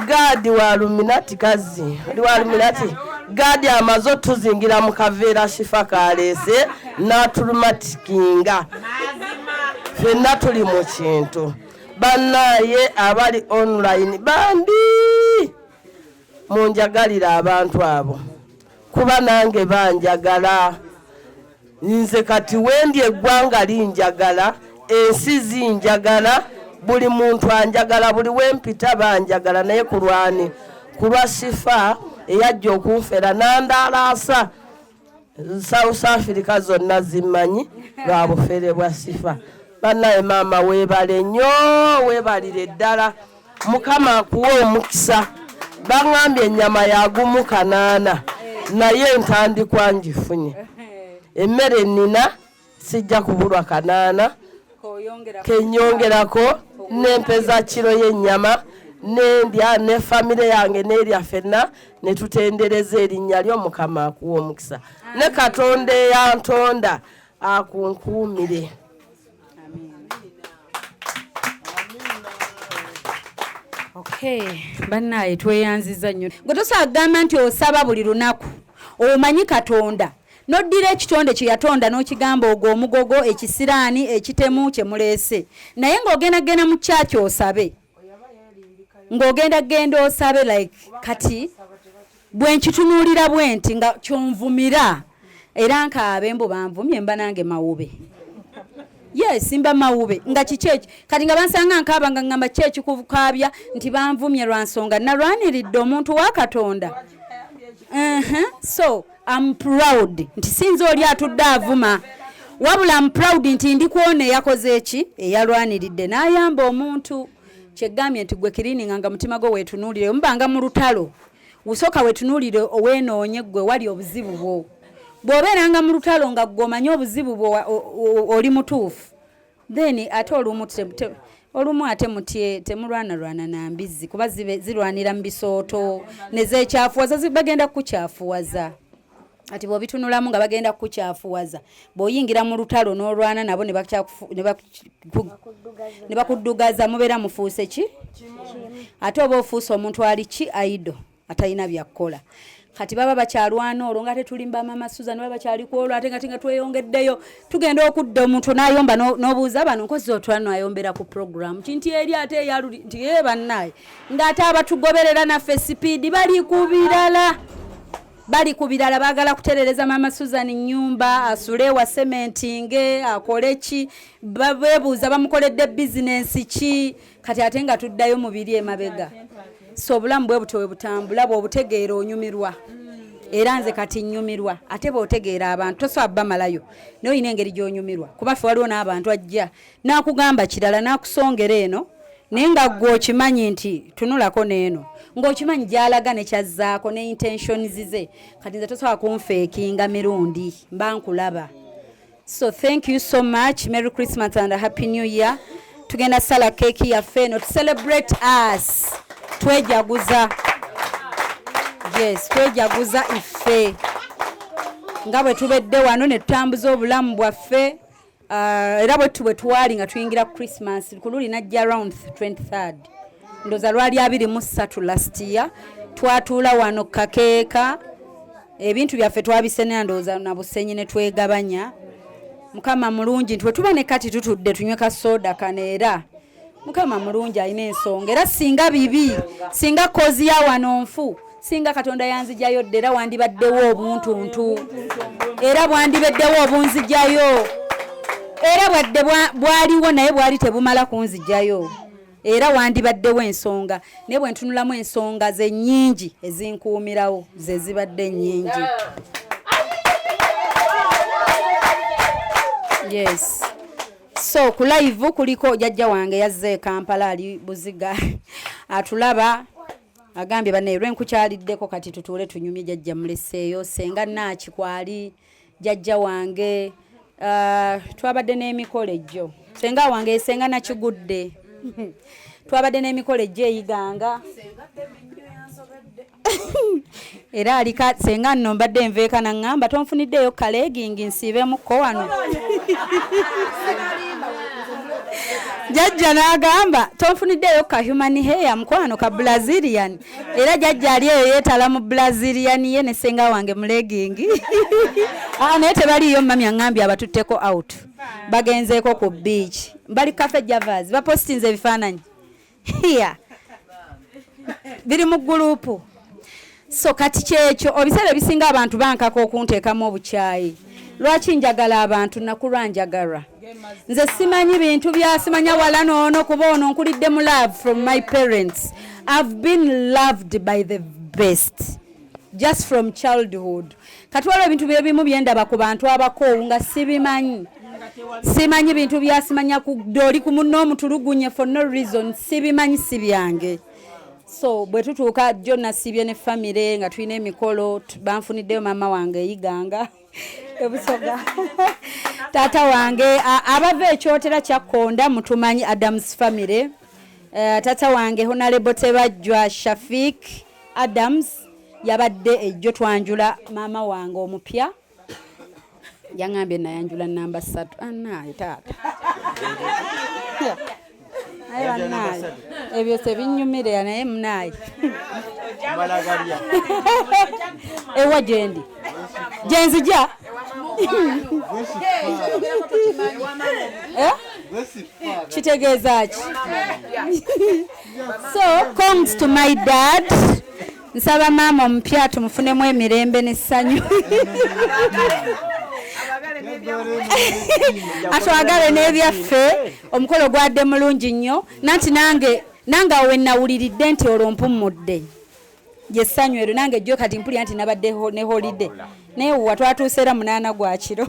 Speaker 11: Gaadi wa Luminati kazi, oli wa Luminati. Gaadi amaze otuzingira mu kaveera Shifa kaleese n'atulumatikinga. Ffenna tuli mu kintu. Bannaaye abali online bambi munjagalira abantu abo, kuba nange banjagala. Nze kati wendi eggwanga linjagala, ensi zinjagala, buli muntu anjagala, buli wempita banjagala. Naye kulwani kulwa Shifa eyajja okunfera nandalaasa South Africa zonna zimmanyi lwa bufere bwa Shifa. Bannaye maama weebale nnyo, weebalire ddala, Mukama akuwe omukisa. Baŋŋambye ennyama yagumu 800, naye entandikwa ngifunye. Emmere nnina, sijja kubulwa 800 kenyongerako nempeza kiro y'ennyama nendya ne famire yange n'erya ffenna ne tutendereza erinnya lyo. Mukama akuwa omukisa ne Katonda eyantonda akunkuumire.
Speaker 2: Okay, bannaye tweyanziza nnyo. Gwe tosobola kugamba nti osaba buli lunaku, omanyi Katonda n'oddira ekitonde kye yatonda n'okigamba ogwo omugogo, ekisiraani, ekitemu kye muleese, naye ng'ogenda genda mu kyaki osabe, ng'ogenda genda osabe. Like kati bwe nkitunuulira bwe nti nga kyonvumira era nkaabe mbu banvumye, mba nange mawube. Yes, mba mawube nga kiki ekyo. Kati nga bansanga nkaaba nga ngamba ki ekikukaabya, nti banvumye lwa nsonga nalwaniridde omuntu wa Katonda. So I'm proud nti sinza oli atudde avuma, wabula I'm proud nti ndi kwona eyakoze eki, eyalwaniridde n'ayamba omuntu. Kyegambye nti gwe kirininga nga mutima gwo weetunuulire, mubanga mu lutalo usooka weetunuulire oweenoonye gwe wali obuzibu bwo. Bw'obeeranga mu lutalo nga gwe omanyi obuzibu bwo oli mutuufu, then ate olumu ate mutye temulwanalwana na mbizzi, kuba zirwanira mu bisooto ne zeekyafuwaza, bagenda kukukyafuwaza. Ati bw'obitunulamu nga bagenda kukukyafuwaza, bw'oyingira mu lutalo n'olwana nabo ne bakuddugaza, mubeera mufuuse ki? Ate oba ofuuse omuntu ali ki aido atalina byakukola. Kati baba bakyalwana olwo nga tetulimba Mama Susan, baba bakyali ku olwo ate nga tweyongeddeyo, tugenda okudda omuntu n'ayomba n'obuuza bano nkozi otwala n'ayombera ku program ki nti eri ate eyaluli nti ye bannaye ng'ate abatugoberera naffe sipiidi bali ku birala, bali ku birala, baagala kuterereza Mama Susan nnyumba, asule wa cementinge, akole ki, beebuuza bamukoledde bizinensi ki. Kati ate nga tuddayo mu biri emabega. So obulamu bwe butyo bwe butambula, bw'obutegeera onyumirwa. Era nze kati nnyumirwa. Ate bw'otegeera abantu tosobola bamalayo, naye olina engeri gy'onyumirwa. Kuba ffe waliwo n'abantu ajja n'akugamba kirala n'akusongera eno, naye nga ggwe okimanyi nti tunulako n'eno, ng'okimanyi gy'alaga ne kyazzaako ne intentions ze. Kati nze tosobola kunfeekinga mirundi, mba nkulaba. So thank you so much. Merry Christmas and a Happy New Year. Tugenda sala keeki yaffe eno to celebrate us. Twejaguza. Yes, twejaguza iffe. Nga bwe tubedde wano ne tutambuza obulamu bwaffe. Era bwe bwe twali nga tuyingira Christmas ku luli najja around 23rd. Ndowooza lwali 23 last year. Twatuula wano kakeeka. Ebintu byaffe twabisenera ndowooza na busenyi ne twegabanya. Mukama mulungi nti bwe tuba ne kati tutudde tunywe ka soda kano, era Mukama mulungi alina ensonga. Era singa bibi, singa kozi ya wano nfu, singa Katonda yanzijayo dda, era wandibaddewo obuntuntu, era bwandibeddewo obunzijayo, era bwadde bwaliwo naye bwali tebumala kunzijayo, era wandibaddewo ensonga. Naye bwe ntunulamu ensonga ze nnyingi ezinkuumirawo ze zibadde nnyingi. Yes. So ku live kuliko jjajja wange yazze e Kampala, ali Buziga atulaba, agambye banne lwenkukyaliddeko kati tutuule tunyumye. Jjajja muleseeyo, senga Naaki kwali jjajja wange. Twabadde n'emikolo ejjo, senga wange senga Nakigudde, twabadde n'emikolo ejjo eyiganga era alika senga nno mbadde nveeka naŋŋamba tonfuniddeeyo kaleegingi nsiibemukko wano. Jajja n'agamba tonfuniddeeyo ka human hair mukwano ka Brazilian. Era jajja ali eyo yeetala mu Brazilian ye ne ssenga wange mu legging. Ah, naye tebaliiyo mami aŋŋambye abatutteko out. Bagenzeeko ku beach. Bali Cafe Javas bapostinze ebifaananyi. Here. Biri mu gulupu. So kati kyekyo ebiseera ebisinga abantu bankaka okunteekamu obukyayi. Lwaki njagala abantu nakulwa njagalwa? Nze simanyi bintu bya simanya wala noono kuba ono nkulidde mu love from my parents. I've been loved by the best just from childhood. Kati waliwo ebintu byebimu byendaba ku bantu abakoowu nga sibimanyi. Simanyi bintu bya simanya kudda oli ku munno omutulugunye for no reason, sibimanyi, si byange. So bwe tutuuka jjo nasibye ne famire nga tulina emikolo, banfuniddeyo maama wange eyiganga ebusoga, taata wange abava ekyotera kyakkonda mutumanyi Adams family. Taata wange Honorable Tebajjwa Shafik Adams yabadde ejjo twanjula maama wange omupya. Yaŋŋambye nayanjula namba 3. Anaaye taata, naye bannaaye ebyo tebinnyumira, naye munaaye ewa gyendi gyenzija. Eh? Kitegeeza ki? So congs to my dad. Nsaba maama omupya tumufunemu emirembe n'essanyu, atwagale n'ebyaffe. Omukolo gwadde mulungi nnyo, nanti nange nange awo wenawuliridde nti olwo mpummudde lyessanyu eryo nange jjo kati mpulira nti nabadde ne holiday, naye wa twatuuse era 8 gwa kiro,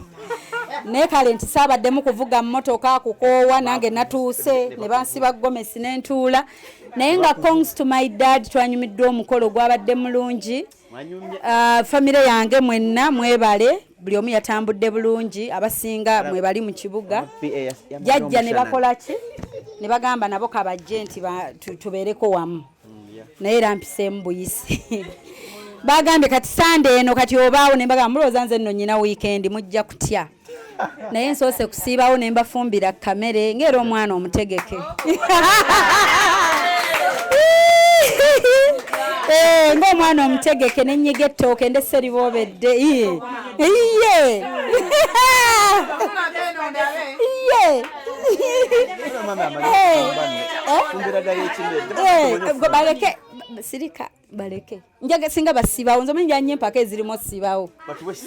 Speaker 2: naye kale nti saabaddemu kuvuga mmotoka kukoowa, nange natuuse ne bansiba gomesi n'entuula. Naye nga congs to my dad, twanyumiddwa, omukolo gwabadde mulungi. Famire yange mwenna mwebale, buli omu yatambudde bulungi, abasinga mwebali mu kibuga. Jajja ne bakola ki ne bagamba nabo kabajje nti tubeereko wamu, naye era mpiseemu buyisi. Bagambye kati Sande eno kati obaawo, ne mbagamba mulowooza nze nno nyina weekend, mujja kutya, naye nsoose kusiibawo ne mbafumbira kamere ng'era omwana omutegeke. Ng'omwana omutegeke nenyiga ettooke ndese liboobedde. Iye iye iye. Baleke sirika, baleke njaga singa basibawo nze omanyi njanye empaka ezirimu osibawo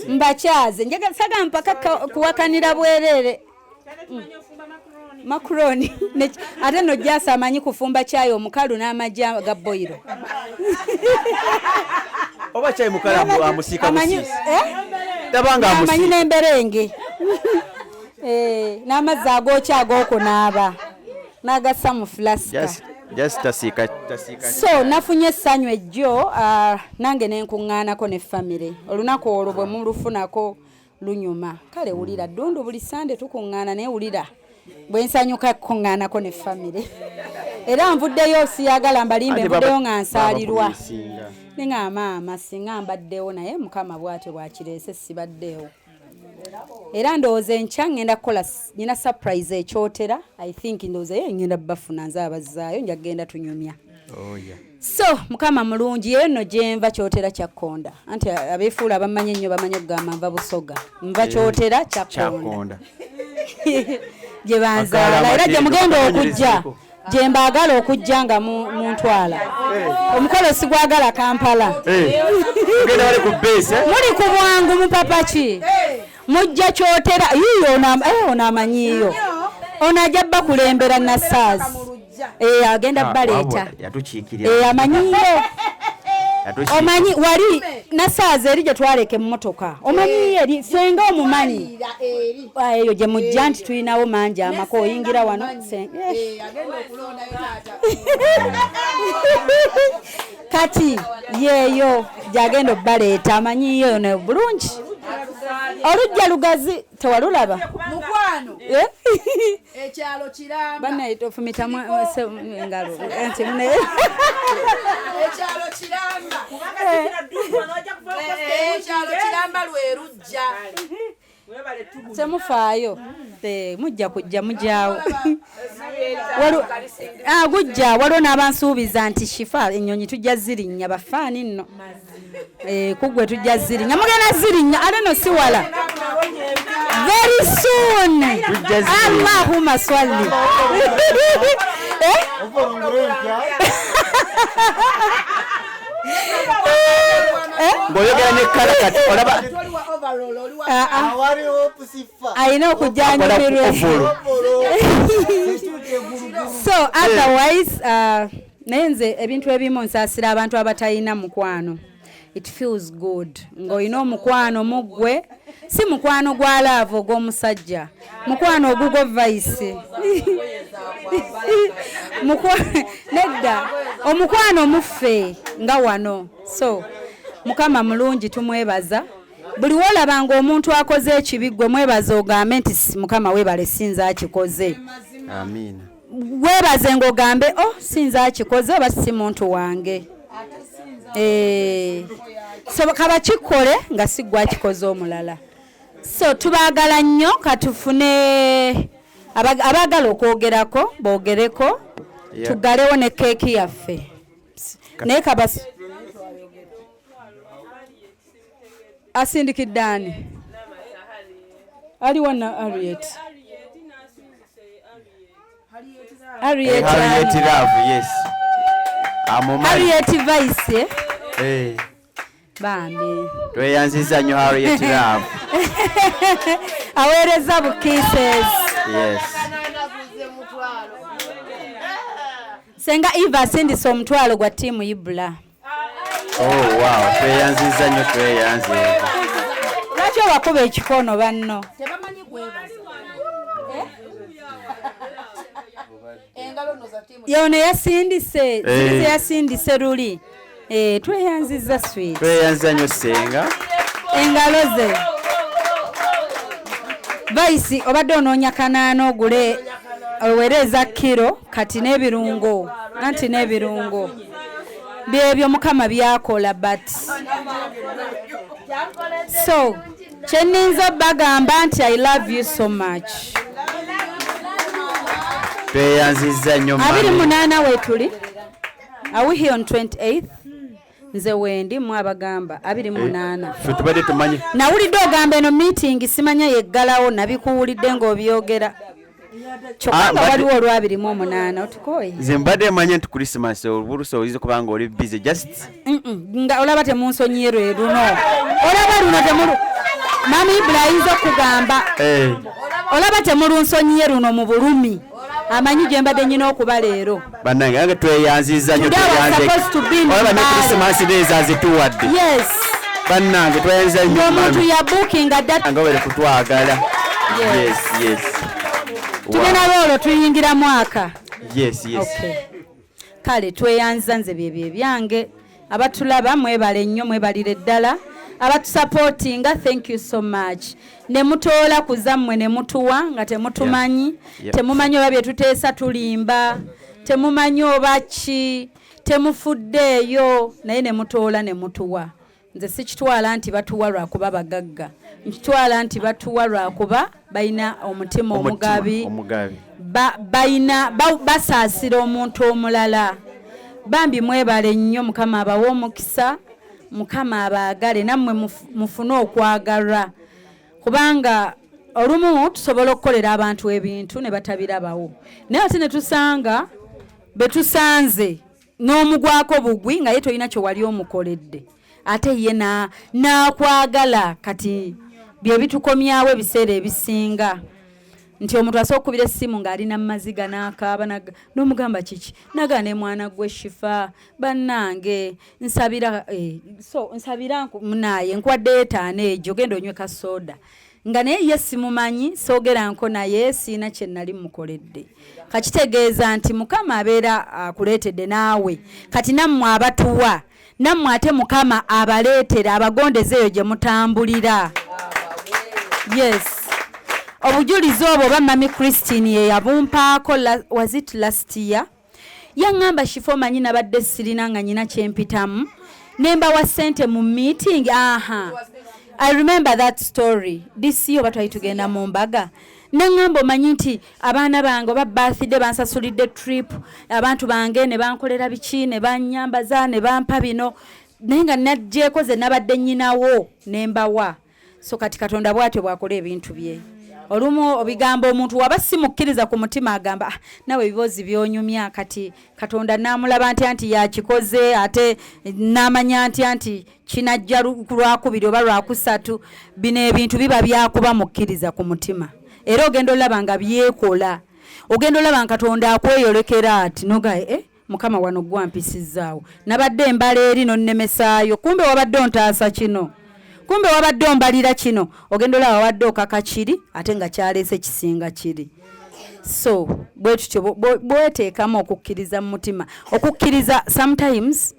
Speaker 2: mbakyaze njaga saga mpaka kuwakanira bwerere. Macaroni ate no jasa amanyi kufumba kyayi omukalu n'amagi ga boyiro.
Speaker 15: Oba kyayi mukalu amusiika musiisi. Tabanga amusiika.
Speaker 2: Amanyi n'emberenge. N'amazzi agookya ag'okunaaba n'agassa mu flasika.
Speaker 15: Just tasiika, tasiika.
Speaker 2: So nafunye essanyu ejjo, nange ne nkuŋŋaanako ne famire. Olunaku olwo bwe mulufunako lunyuma. Kale wulira ddundu buli Sande tukuŋŋaana, naye wulira bwe nsanyuka kukuŋŋaanako ne famire. Era nvuddeyo siyagala mbalimbe, nvuddeyo nga nsaalirwa. Ne nga maama singa mbaddewo, naye Mukama bw'atyo bw'akireese sibaddeewo. Era ndowooza enkya ngenda kukola nina surprise ekyotera. I think ndowooza ye ngenda bafuna nze abazzaayo, nja kugenda tunyumya. So Mukama mulungi, yeyo nno gye nva kyotera kyakkonda. Anti abeefuula abamanyi ennyo bamanyi okugamba nva Busoga, nva Kyotera Kyakkonda gye banzaala, era gye mugenda okujja gye mbaagala okujja nga muntwala. Omukolo sigwagala Kampala.
Speaker 15: Tugenda wali ku base, eh?
Speaker 2: Muli ku bwangu mupapaki mujja Kyotera yiyo ono amanyiiyo ono ajja bakulembera nasaazi agenda baleeta.
Speaker 15: Wabula yatukiikirira.
Speaker 2: Amanyiyo.
Speaker 15: Yatukiikirira.
Speaker 2: Omanyi wali nasaazi eri gye twaleka emmotoka, omanyiyo eri senga omumanyi. Eyo gye mujja nti tulinawo mangi amaka oyingira wano. Kati yeeyo gyagenda obbaleeta, amanyiyo ono bulungi, olujja lugazi tewalulaba.
Speaker 8: Mukwano.
Speaker 2: Eh?
Speaker 8: Ekyalo kiramba.
Speaker 2: Bannaye tofumitamu engalo nti
Speaker 8: Ekyalo kiramba. Ekyalo kiramba lwe lujja.
Speaker 2: Temufaayo, mujja kujja mujaawo. Gujja waliwo n'abansuubiza nti Shifa ennyonyi tujja zirinnya, bafaani nno kugwe tujja zirinnya, mugenda zirinnya ate no si wala, very soon. Allahumma swalli.
Speaker 15: Ng'oyogera ne kala olaba
Speaker 2: alina okujjanyumirwa. So otherwise naye nze ebintu ebimu nsaasira abantu abatalina mukwano. It feels good ng'olina omukwano muggwe, si mukwano gwa love ogw'omusajja, mukwano ogugwo vice nedda, omukwano muffe nga wano. So Mukama mulungi, tumwebaza. Buli wolabanga omuntu akoze ekibi gwe mwebaza, ogambe nti Mukama weebale, sinza akikoze.
Speaker 15: Amiina.
Speaker 2: Weebaze ng'ogambe oh sinza akikoze oba si muntu wange. So kaba kikole nga si gwe akikoze omulala. So tubaagala nnyo, katufune abaagala okwogerako boogereko, tuggalewo ne keeki yaffe. Naye kabasi asindikidde ani? Aliwo na Harriet. Harriet
Speaker 15: Love, yes.
Speaker 2: Harriet Vice. Bambi.
Speaker 15: Tweyanziza nnyo Harriet Love.
Speaker 2: Aweereza bu kisses.
Speaker 15: Yes.
Speaker 2: Senga Eva asindise omutwalo gwa ttiimu Ibula.
Speaker 15: Oh wow, tweyanziza nnyo, tweyanziza.
Speaker 2: Lwaki obakuba ekikono banno?
Speaker 16: Tebamanyi kwebaza.
Speaker 2: Yono yasindise, zirize yasindise luli. Tweyanziza sweet.
Speaker 15: Tweyanziza nnyo Senga.
Speaker 2: Engalo ze. Vice obadde onoonya kanaana ogule oweereza kiro kati n'ebirungo, anti n'ebirungo. Byebyo Mukama byakola, but so kyenninza bagamba nti I love you so much.
Speaker 15: Tweyanziza nnyo mami.
Speaker 2: 28 wetuli. Are we here on 28th? Nze wendi mwabagamba 28.
Speaker 15: Ffe tubadde tumanyi.
Speaker 2: Nawulidde ogamba eno meeting simanya yeggalawo, nabikuwulidde ng'obyogera. Kyokka nga waliwo olwa 28 otukooye.
Speaker 15: Nze mbadde manye nti Christmas obulusa oyinza okuba nga oli busy just.
Speaker 2: Nga olaba temunsonyiye lwe luno. Olaba luno temulu. Mami Ibula ayinza okugamba. Olaba temulunsonyiye luno mu bulumi. Amanyi gye mbadde nnyina okuba leero.
Speaker 15: Bannange nange tweyanziza nnyo, tweyanze. Olaba ne Christmas days azituwadde.
Speaker 2: Yes.
Speaker 15: Bannange tweyanziza nnyo.
Speaker 2: Omuntu ya booking adda.
Speaker 15: Nga webale kutwagala.
Speaker 2: Yes,
Speaker 15: yes.
Speaker 2: Tugenda lwolwo tuyingira mwaka.
Speaker 15: Yes, yes.
Speaker 2: Okay. Kale tweyanziza nze byebyo ebyange. Abatulaba mwebale nnyo, mwebalire ddala. Abatusupportinga, thank you so much. Ne mutoola ku zammwe ne mutuwa nga temutumanyi. Temumanyi oba bye tuteesa tulimba, temumanyi oba ki, temufuddeeyo, naye ne mutoola ne mutuwa. Nze sikitwala nti batuwa lwakuba bagagga, nkitwala nti batuwa lwakuba balina omutima omugabi, balina basaasira omuntu omulala. Bambi mwebale nnyo, Mukama abawe omukisa, Mukama abaagale, nammwe mufune okwagalwa, kubanga olumu tusobola okukolera abantu ebintu ne batabirabawo, naye ate ne tusanga be tusanze n'omugwako bugwi nga ye tolina kye wali omukoledde, ate ye n'akwagala. Kati bye bitukomyawo ebiseera ebisinga nti omuntu asobola okukubira essimu ng'alina maziga n'akaaba n'omugamba kiki, nagamba ne mwana gwe Shifa bannange nsabira, so nsabira munaye nkuwadde 5 egyo genda onywe ka soda, nga naye ye simumanyi, soogera nko naye siina kye nali mukoledde. Kakitegeeza nti Mukama abeera akuleetedde naawe. Kati nammwe abatuwa, nammwe ate Mukama abaleetera abagondeze eyo gye mutambulira. Yes. Obujulizi obwo oba Mami Christine ye yabumpaako, was it last year? Yaŋŋamba Shifa omanyi nabadde sirina nga nyina kye mpitamu, ne mbawa ssente mu meeting. Aha. I remember that story. This year oba twali tugenda mu mbaga, naŋŋamba, omanyi nti abaana bange oba birthday bansasulidde trip, abantu bange ne bankolera biki, ne banyambaza, ne bampa bino, naye nga najjeeko ze nabadde nnyinawo ne mbawa. So kati Katonda bw'atyo bw'akola ebintu bye. Olumu obigamba omuntu waba simukkiriza ku mutima, agamba, "Ah, nawe ebiboozi byonyumya." Kati Katonda n'amulaba ntya nti yakikoze, ate n'amanya ntya nti kinajja ku lwakubiri oba lwakusatu? Bino ebintu biba byakuba mukkiriza ku mutima, era ogenda olaba nga byekola, ogenda olaba nga Katonda akweyolekera ati nogaye, eh, Mukama, wano gwampisizaawo, nabadde embala eri nonnemesaayo, kumbe wabadde ontaasa kino, kumbe wabadde ombalira kino. Ogenda olaba wabadde okaka kiri, ate nga kyaleese kisinga kiri. So bwe tutyo bweteekamu okukkiriza mu mutima. Okukkiriza sometimes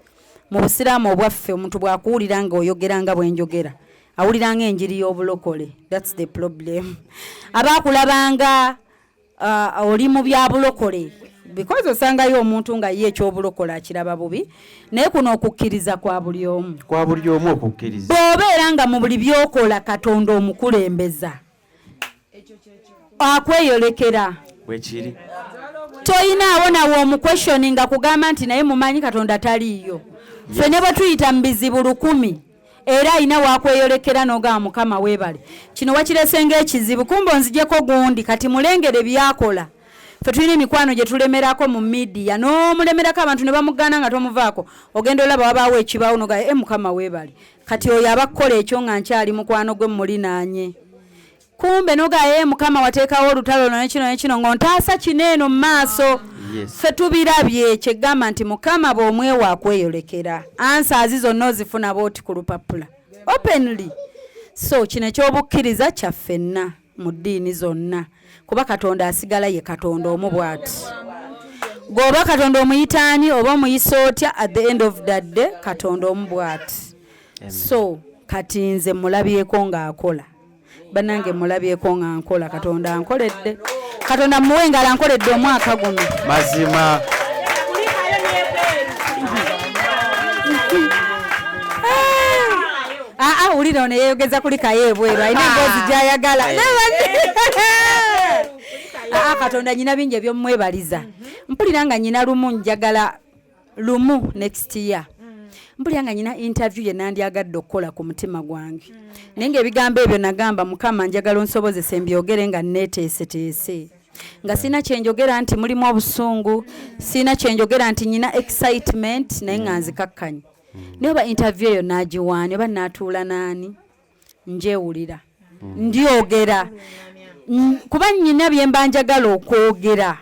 Speaker 2: mu busiraamu obwaffe, omuntu bw'akuwulira nga oyogera nga bwe njogera, awulira nga enjiri y'obulokole. That's the problem. Aba akulabanga oli mu bya bulokole, because osangayo omuntu nga ye ekyobulokole akiraba bubi. Naye kuno okukkiriza kwa buli omu.
Speaker 15: Kwa buli omu okukkiriza.
Speaker 2: Bw'obeera nga mu buli byokola Katonda omukulembeza, akweyolekera.
Speaker 15: Bwekiri.
Speaker 2: Toyinaawo nawe omuquestioning nga kugamba nti naye mumanyi Katonda taliiyo. Ffe ne bwe tuyita mu bizibu 1000, era alina wakweyolekera n'ogamba, Mukama weebale, kino wakirese ng'ekizibu, kumbe onzijeko gundi. Kati mulengere byakola. Ffe tulina emikwano gye tulemerako mu media, n'omulemerako abantu ne bamugaana nga tomuvaako, ogenda olaba wabaawo ekibaawo noga, e Mukama weebale, kati oyo aba kukola ekyo nga nkyali mukwano gwe mulinaanye, kumbe noga, e Mukama, wateekawo olutalo luno nekino nekino ng'ontaasa kino eno mu maaso. Ffe tubirabye. Kyegamba nti Mukama bw'omwewa akweyolekera, answers zonna ozifuna bwoti ku lupapula openly. So kino ekyobukkiriza kyaffenna mu ddiini zonna, kuba Katonda asigala ye Katonda omu bw'ati. Gweoba Katonda omuyitaani oba omuyisa otya, at the end of the day Katonda omu bw'ati. So kati nze mulabyeko ng'akola, bannange, mulabyeko nga nkola. Katonda ankoledde, Katonda muwe engalo, ankoledde omwaka guno.
Speaker 15: Mazima.
Speaker 2: Aa, wulira ono yeeyogeza kulikayo ebweru, alina emboozi gy'ayagala. Aa, Katonda nyina bingi ebyomwebaliza. Mpulira nga nyina lumu, njagala lumu next year, mpulira nga nyina interview ye nandyagadde okukola ku mutima gwange, naye ngaebigambo ebyo nagamba Mukama, njagala onsobozese mbyogere nga neeteeseteese, nga sirina kyenjogera nti mulimu obusungu, sirina kyenjogera nti nyina excitement, naye nga nzikakkanye. Naye oba interview eyo nagiwaani, oba natuula naani, njewulira ndyogera. Kuba nyina bye mba njagala okwogera,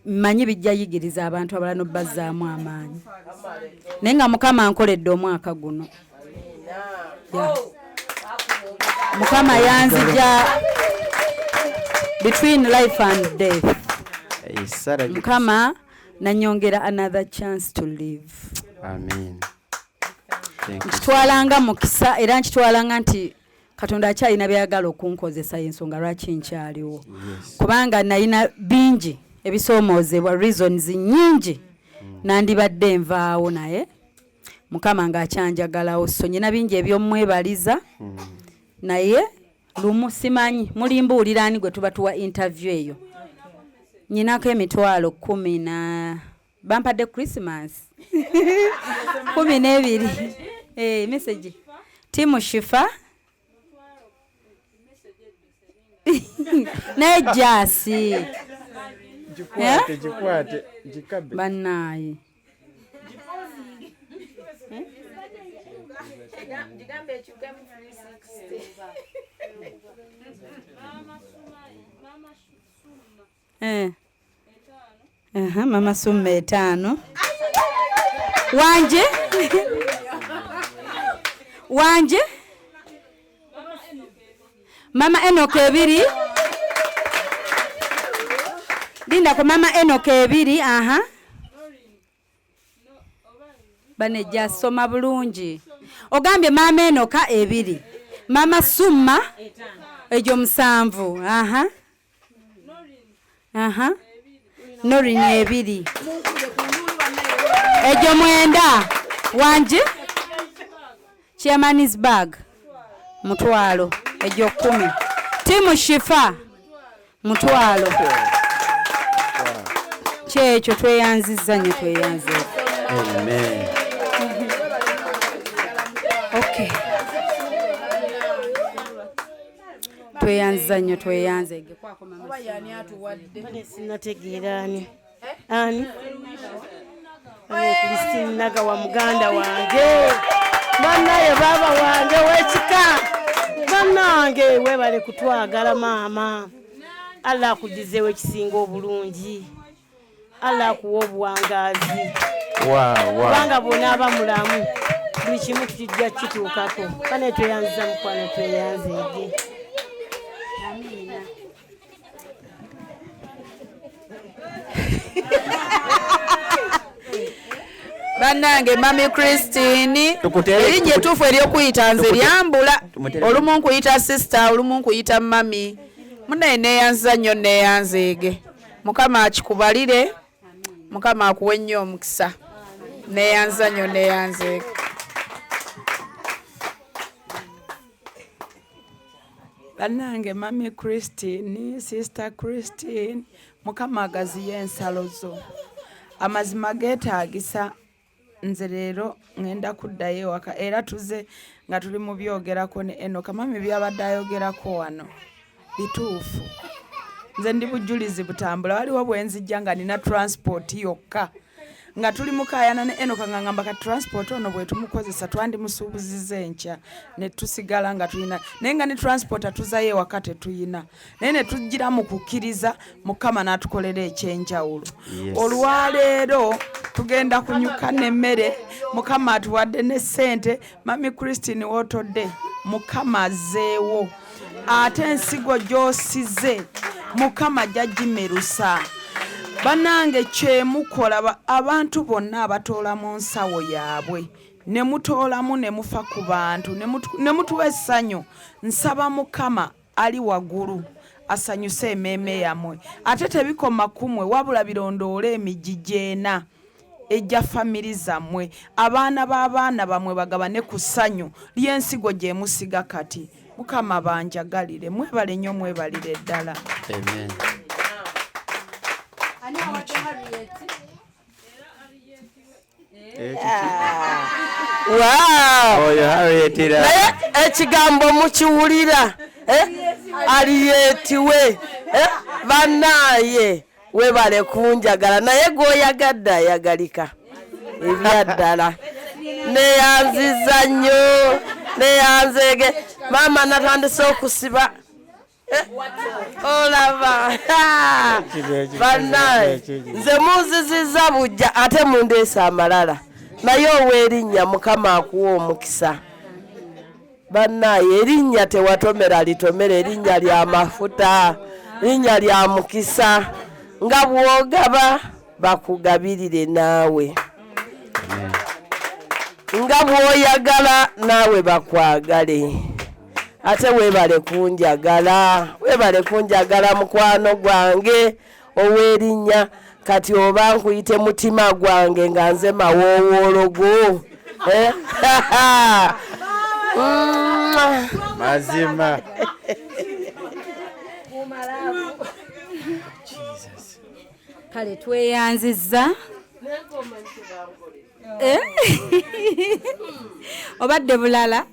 Speaker 2: mmanyi bijja yigiriza abantu abalala nobazzaamu amaanyi. Naye nga Mukama ankoledde omwaka guno. Yeah. Mukama yanzija between life and death.
Speaker 15: Essala.
Speaker 2: Mukama nanyongera another chance to live.
Speaker 15: Amen. Thank you.
Speaker 2: Nkitwalanga mukisa, era nkitwalanga nti Katonda akyalina byayagala okunkozesa, ensonga lwaki nkyaliwo. Kubanga nalina bingi ebisoomoozebwa, reasons nyingi nandibadde nvaawo, naye Mukama ng'akyanjagalawo. So nyina bingi ebyomwebaliza, naye lumu simanyi mulimbuulira ani gwe tuba tuwa interview eyo. Nyinako 100,000 na bampadde Christmas 12. Eh, message timu Shifa naye jasi.
Speaker 16: Gikwate, gikwate, gikabe.
Speaker 2: Bannaaye.
Speaker 12: Gigambe ekyukemu 360.
Speaker 2: Eh. Aha, mama Summa 5. Wanje wanje, mama Enoka 2. Lindako, mama Enoka 2. Aha, banejja soma bulungi. Ogambye mama Enoka 2, mama Summa egyo 7. Aha, aha, Norin 2, egyo 9. Wanje, chairman's bag. Mutwalo egyo 10. Timu Shifa mutwalo. Kyekyo tweyanzizza nnyo, tweyanze.
Speaker 15: Amen.
Speaker 2: Okay. Tweyanziza nnyo, tweyanze.
Speaker 17: Sinategeera ani ani Christine Nagawa muganda wange, bannaye baba wange w'ekika, bannange webale kutwagala maama. Allah akudizeewo ekisinga obulungi, Allah akuwa obuwangaazi, kubanga bw'onaaba mulamu buli kimu kijja kituukako. Bane tweyanziza mukwano, tweyanzeege.
Speaker 8: Bannange Mami Christine, erinnya ettuufu ery'okuyita nze lyambula. Olumu nkuyita sister, olumu nkuyita mami. Munnaye neeyanziza nnyo, neeyanzeege. Mukama akikubalire, Mukama akuwe nnyo omukisa. Neeyanziza nnyo, neeyanzeege. Bannange Mami Christine, Sister Christine, Mukama agaziye ensalo zo. Amazima geetaagisa. Nze leero ŋŋenda kuddayo ewaka, era tuze nga tuli mu byogerako ne Enoka. Mami by'abadde ayogerako wano bituufu. Nze ndi bujulizi butambula. Waliwo bwe nzijja nga nina transport yokka, nga tuli mukaayana ne Enoka nga ngamba ka transport ono bwe tumukozesa twandimusuubuzizza enkya ne tusigala nga tulina, naye nga ne transport atuzayo ewaka tetuyina, naye ne tujjira mu kukkiriza Mukama n'atukolera ekyenjawulo. Olwaleero tugenda kunyuka n'emmere, Mukama atuwadde ne ssente. Mami Christine wootodde, Mukama azzeewo, ate ensigo gy'osize Mukama jagimerusa. Bannange kyemukola, abantu bonna abatoola mu nsawo yaabwe ne mutoolamu ne mufa ku bantu ne mutuwa essanyu, nsaba Mukama ali waggulu asanyuse emmeeme yammwe. Ate tebikoma kumwe, wabula birondoole emigigi ena ejja famiri zammwe, abaana b'abaana bammwe bagabane ku ssanyu ly'ensigo gye musiga kati. Mukama banjagalire, mwebale nnyo, mwebalire ddala.
Speaker 15: Amen.
Speaker 11: Naye ekigambo mukiwulira, Aliyetiwe bannaye webale kunjagala, naye gwoyagadde ayagalika ebyaddala. Neyanziza nnyo, neyanzeege. Maama natandise okusiba, olaba bannaye nze munziziza bujja, ate mundeesa amalala, naye ow'erinnya Mukama akuwa omukisa. Bannaye erinnya tewatomera litomera, erinnya lya mafuta, linnya lya mukisa, nga bw'ogaba bakugabirire naawe, nga bw'oyagala naawe bakwagale. Ate weebale kunjagala, weebale kunjagala mukwano gwange ow'erinnya. Kati oba nkuyite mutima gwange nga nze mawoowoologo.
Speaker 16: Mazima.
Speaker 2: Kale tweyanzizza. Obadde bulala.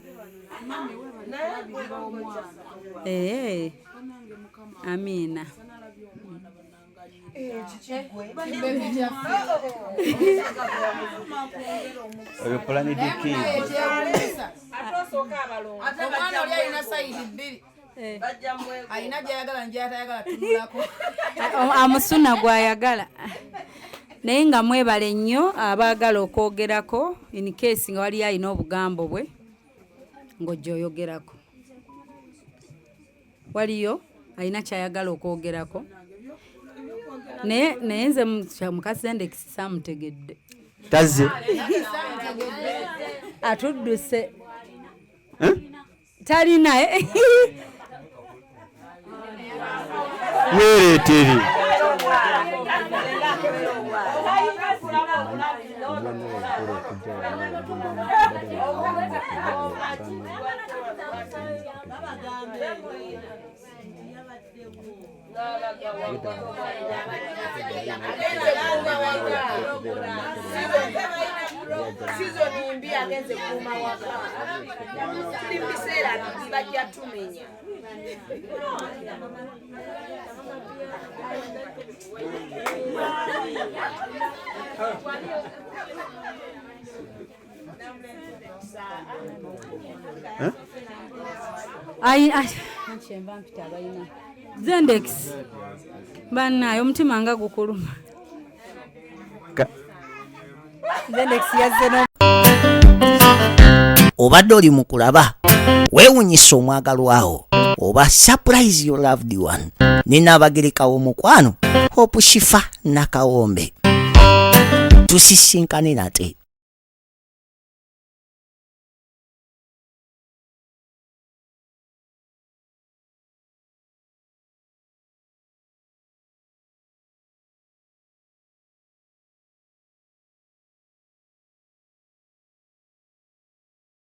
Speaker 2: Amina.
Speaker 15: Oyo plani diki.
Speaker 14: Omwana oli alina sayidi bbiri. Alina gy'ayagala n'gy'atayagala tunulako.
Speaker 2: Amusuna gw'ayagala. Naye nga mwebale nnyo abaagala okwogerako, in case nga waliyo alina obugambo bwe ng'ojja oyogerako. Waliyo alina ky'ayagala okwogerako. Naye nze mukasende saamutegedde.
Speaker 15: Tazze.
Speaker 2: Atudduse. Talina.
Speaker 15: Weereetere.
Speaker 14: Sizoni mbi agenze kuuma waka. Tuli mu biseera bibi bajja tumenya.
Speaker 2: Kyenva mpita abalina Zendex bannaye omutima nga gukuluma. Zendex yazze no
Speaker 1: Obadde oli mu kulaba weewunyisa omwagalwawo oba surprise your loved one ne Naabagereka w'omukwano Hope Shifa Nakawombe. Tusisinkane nate.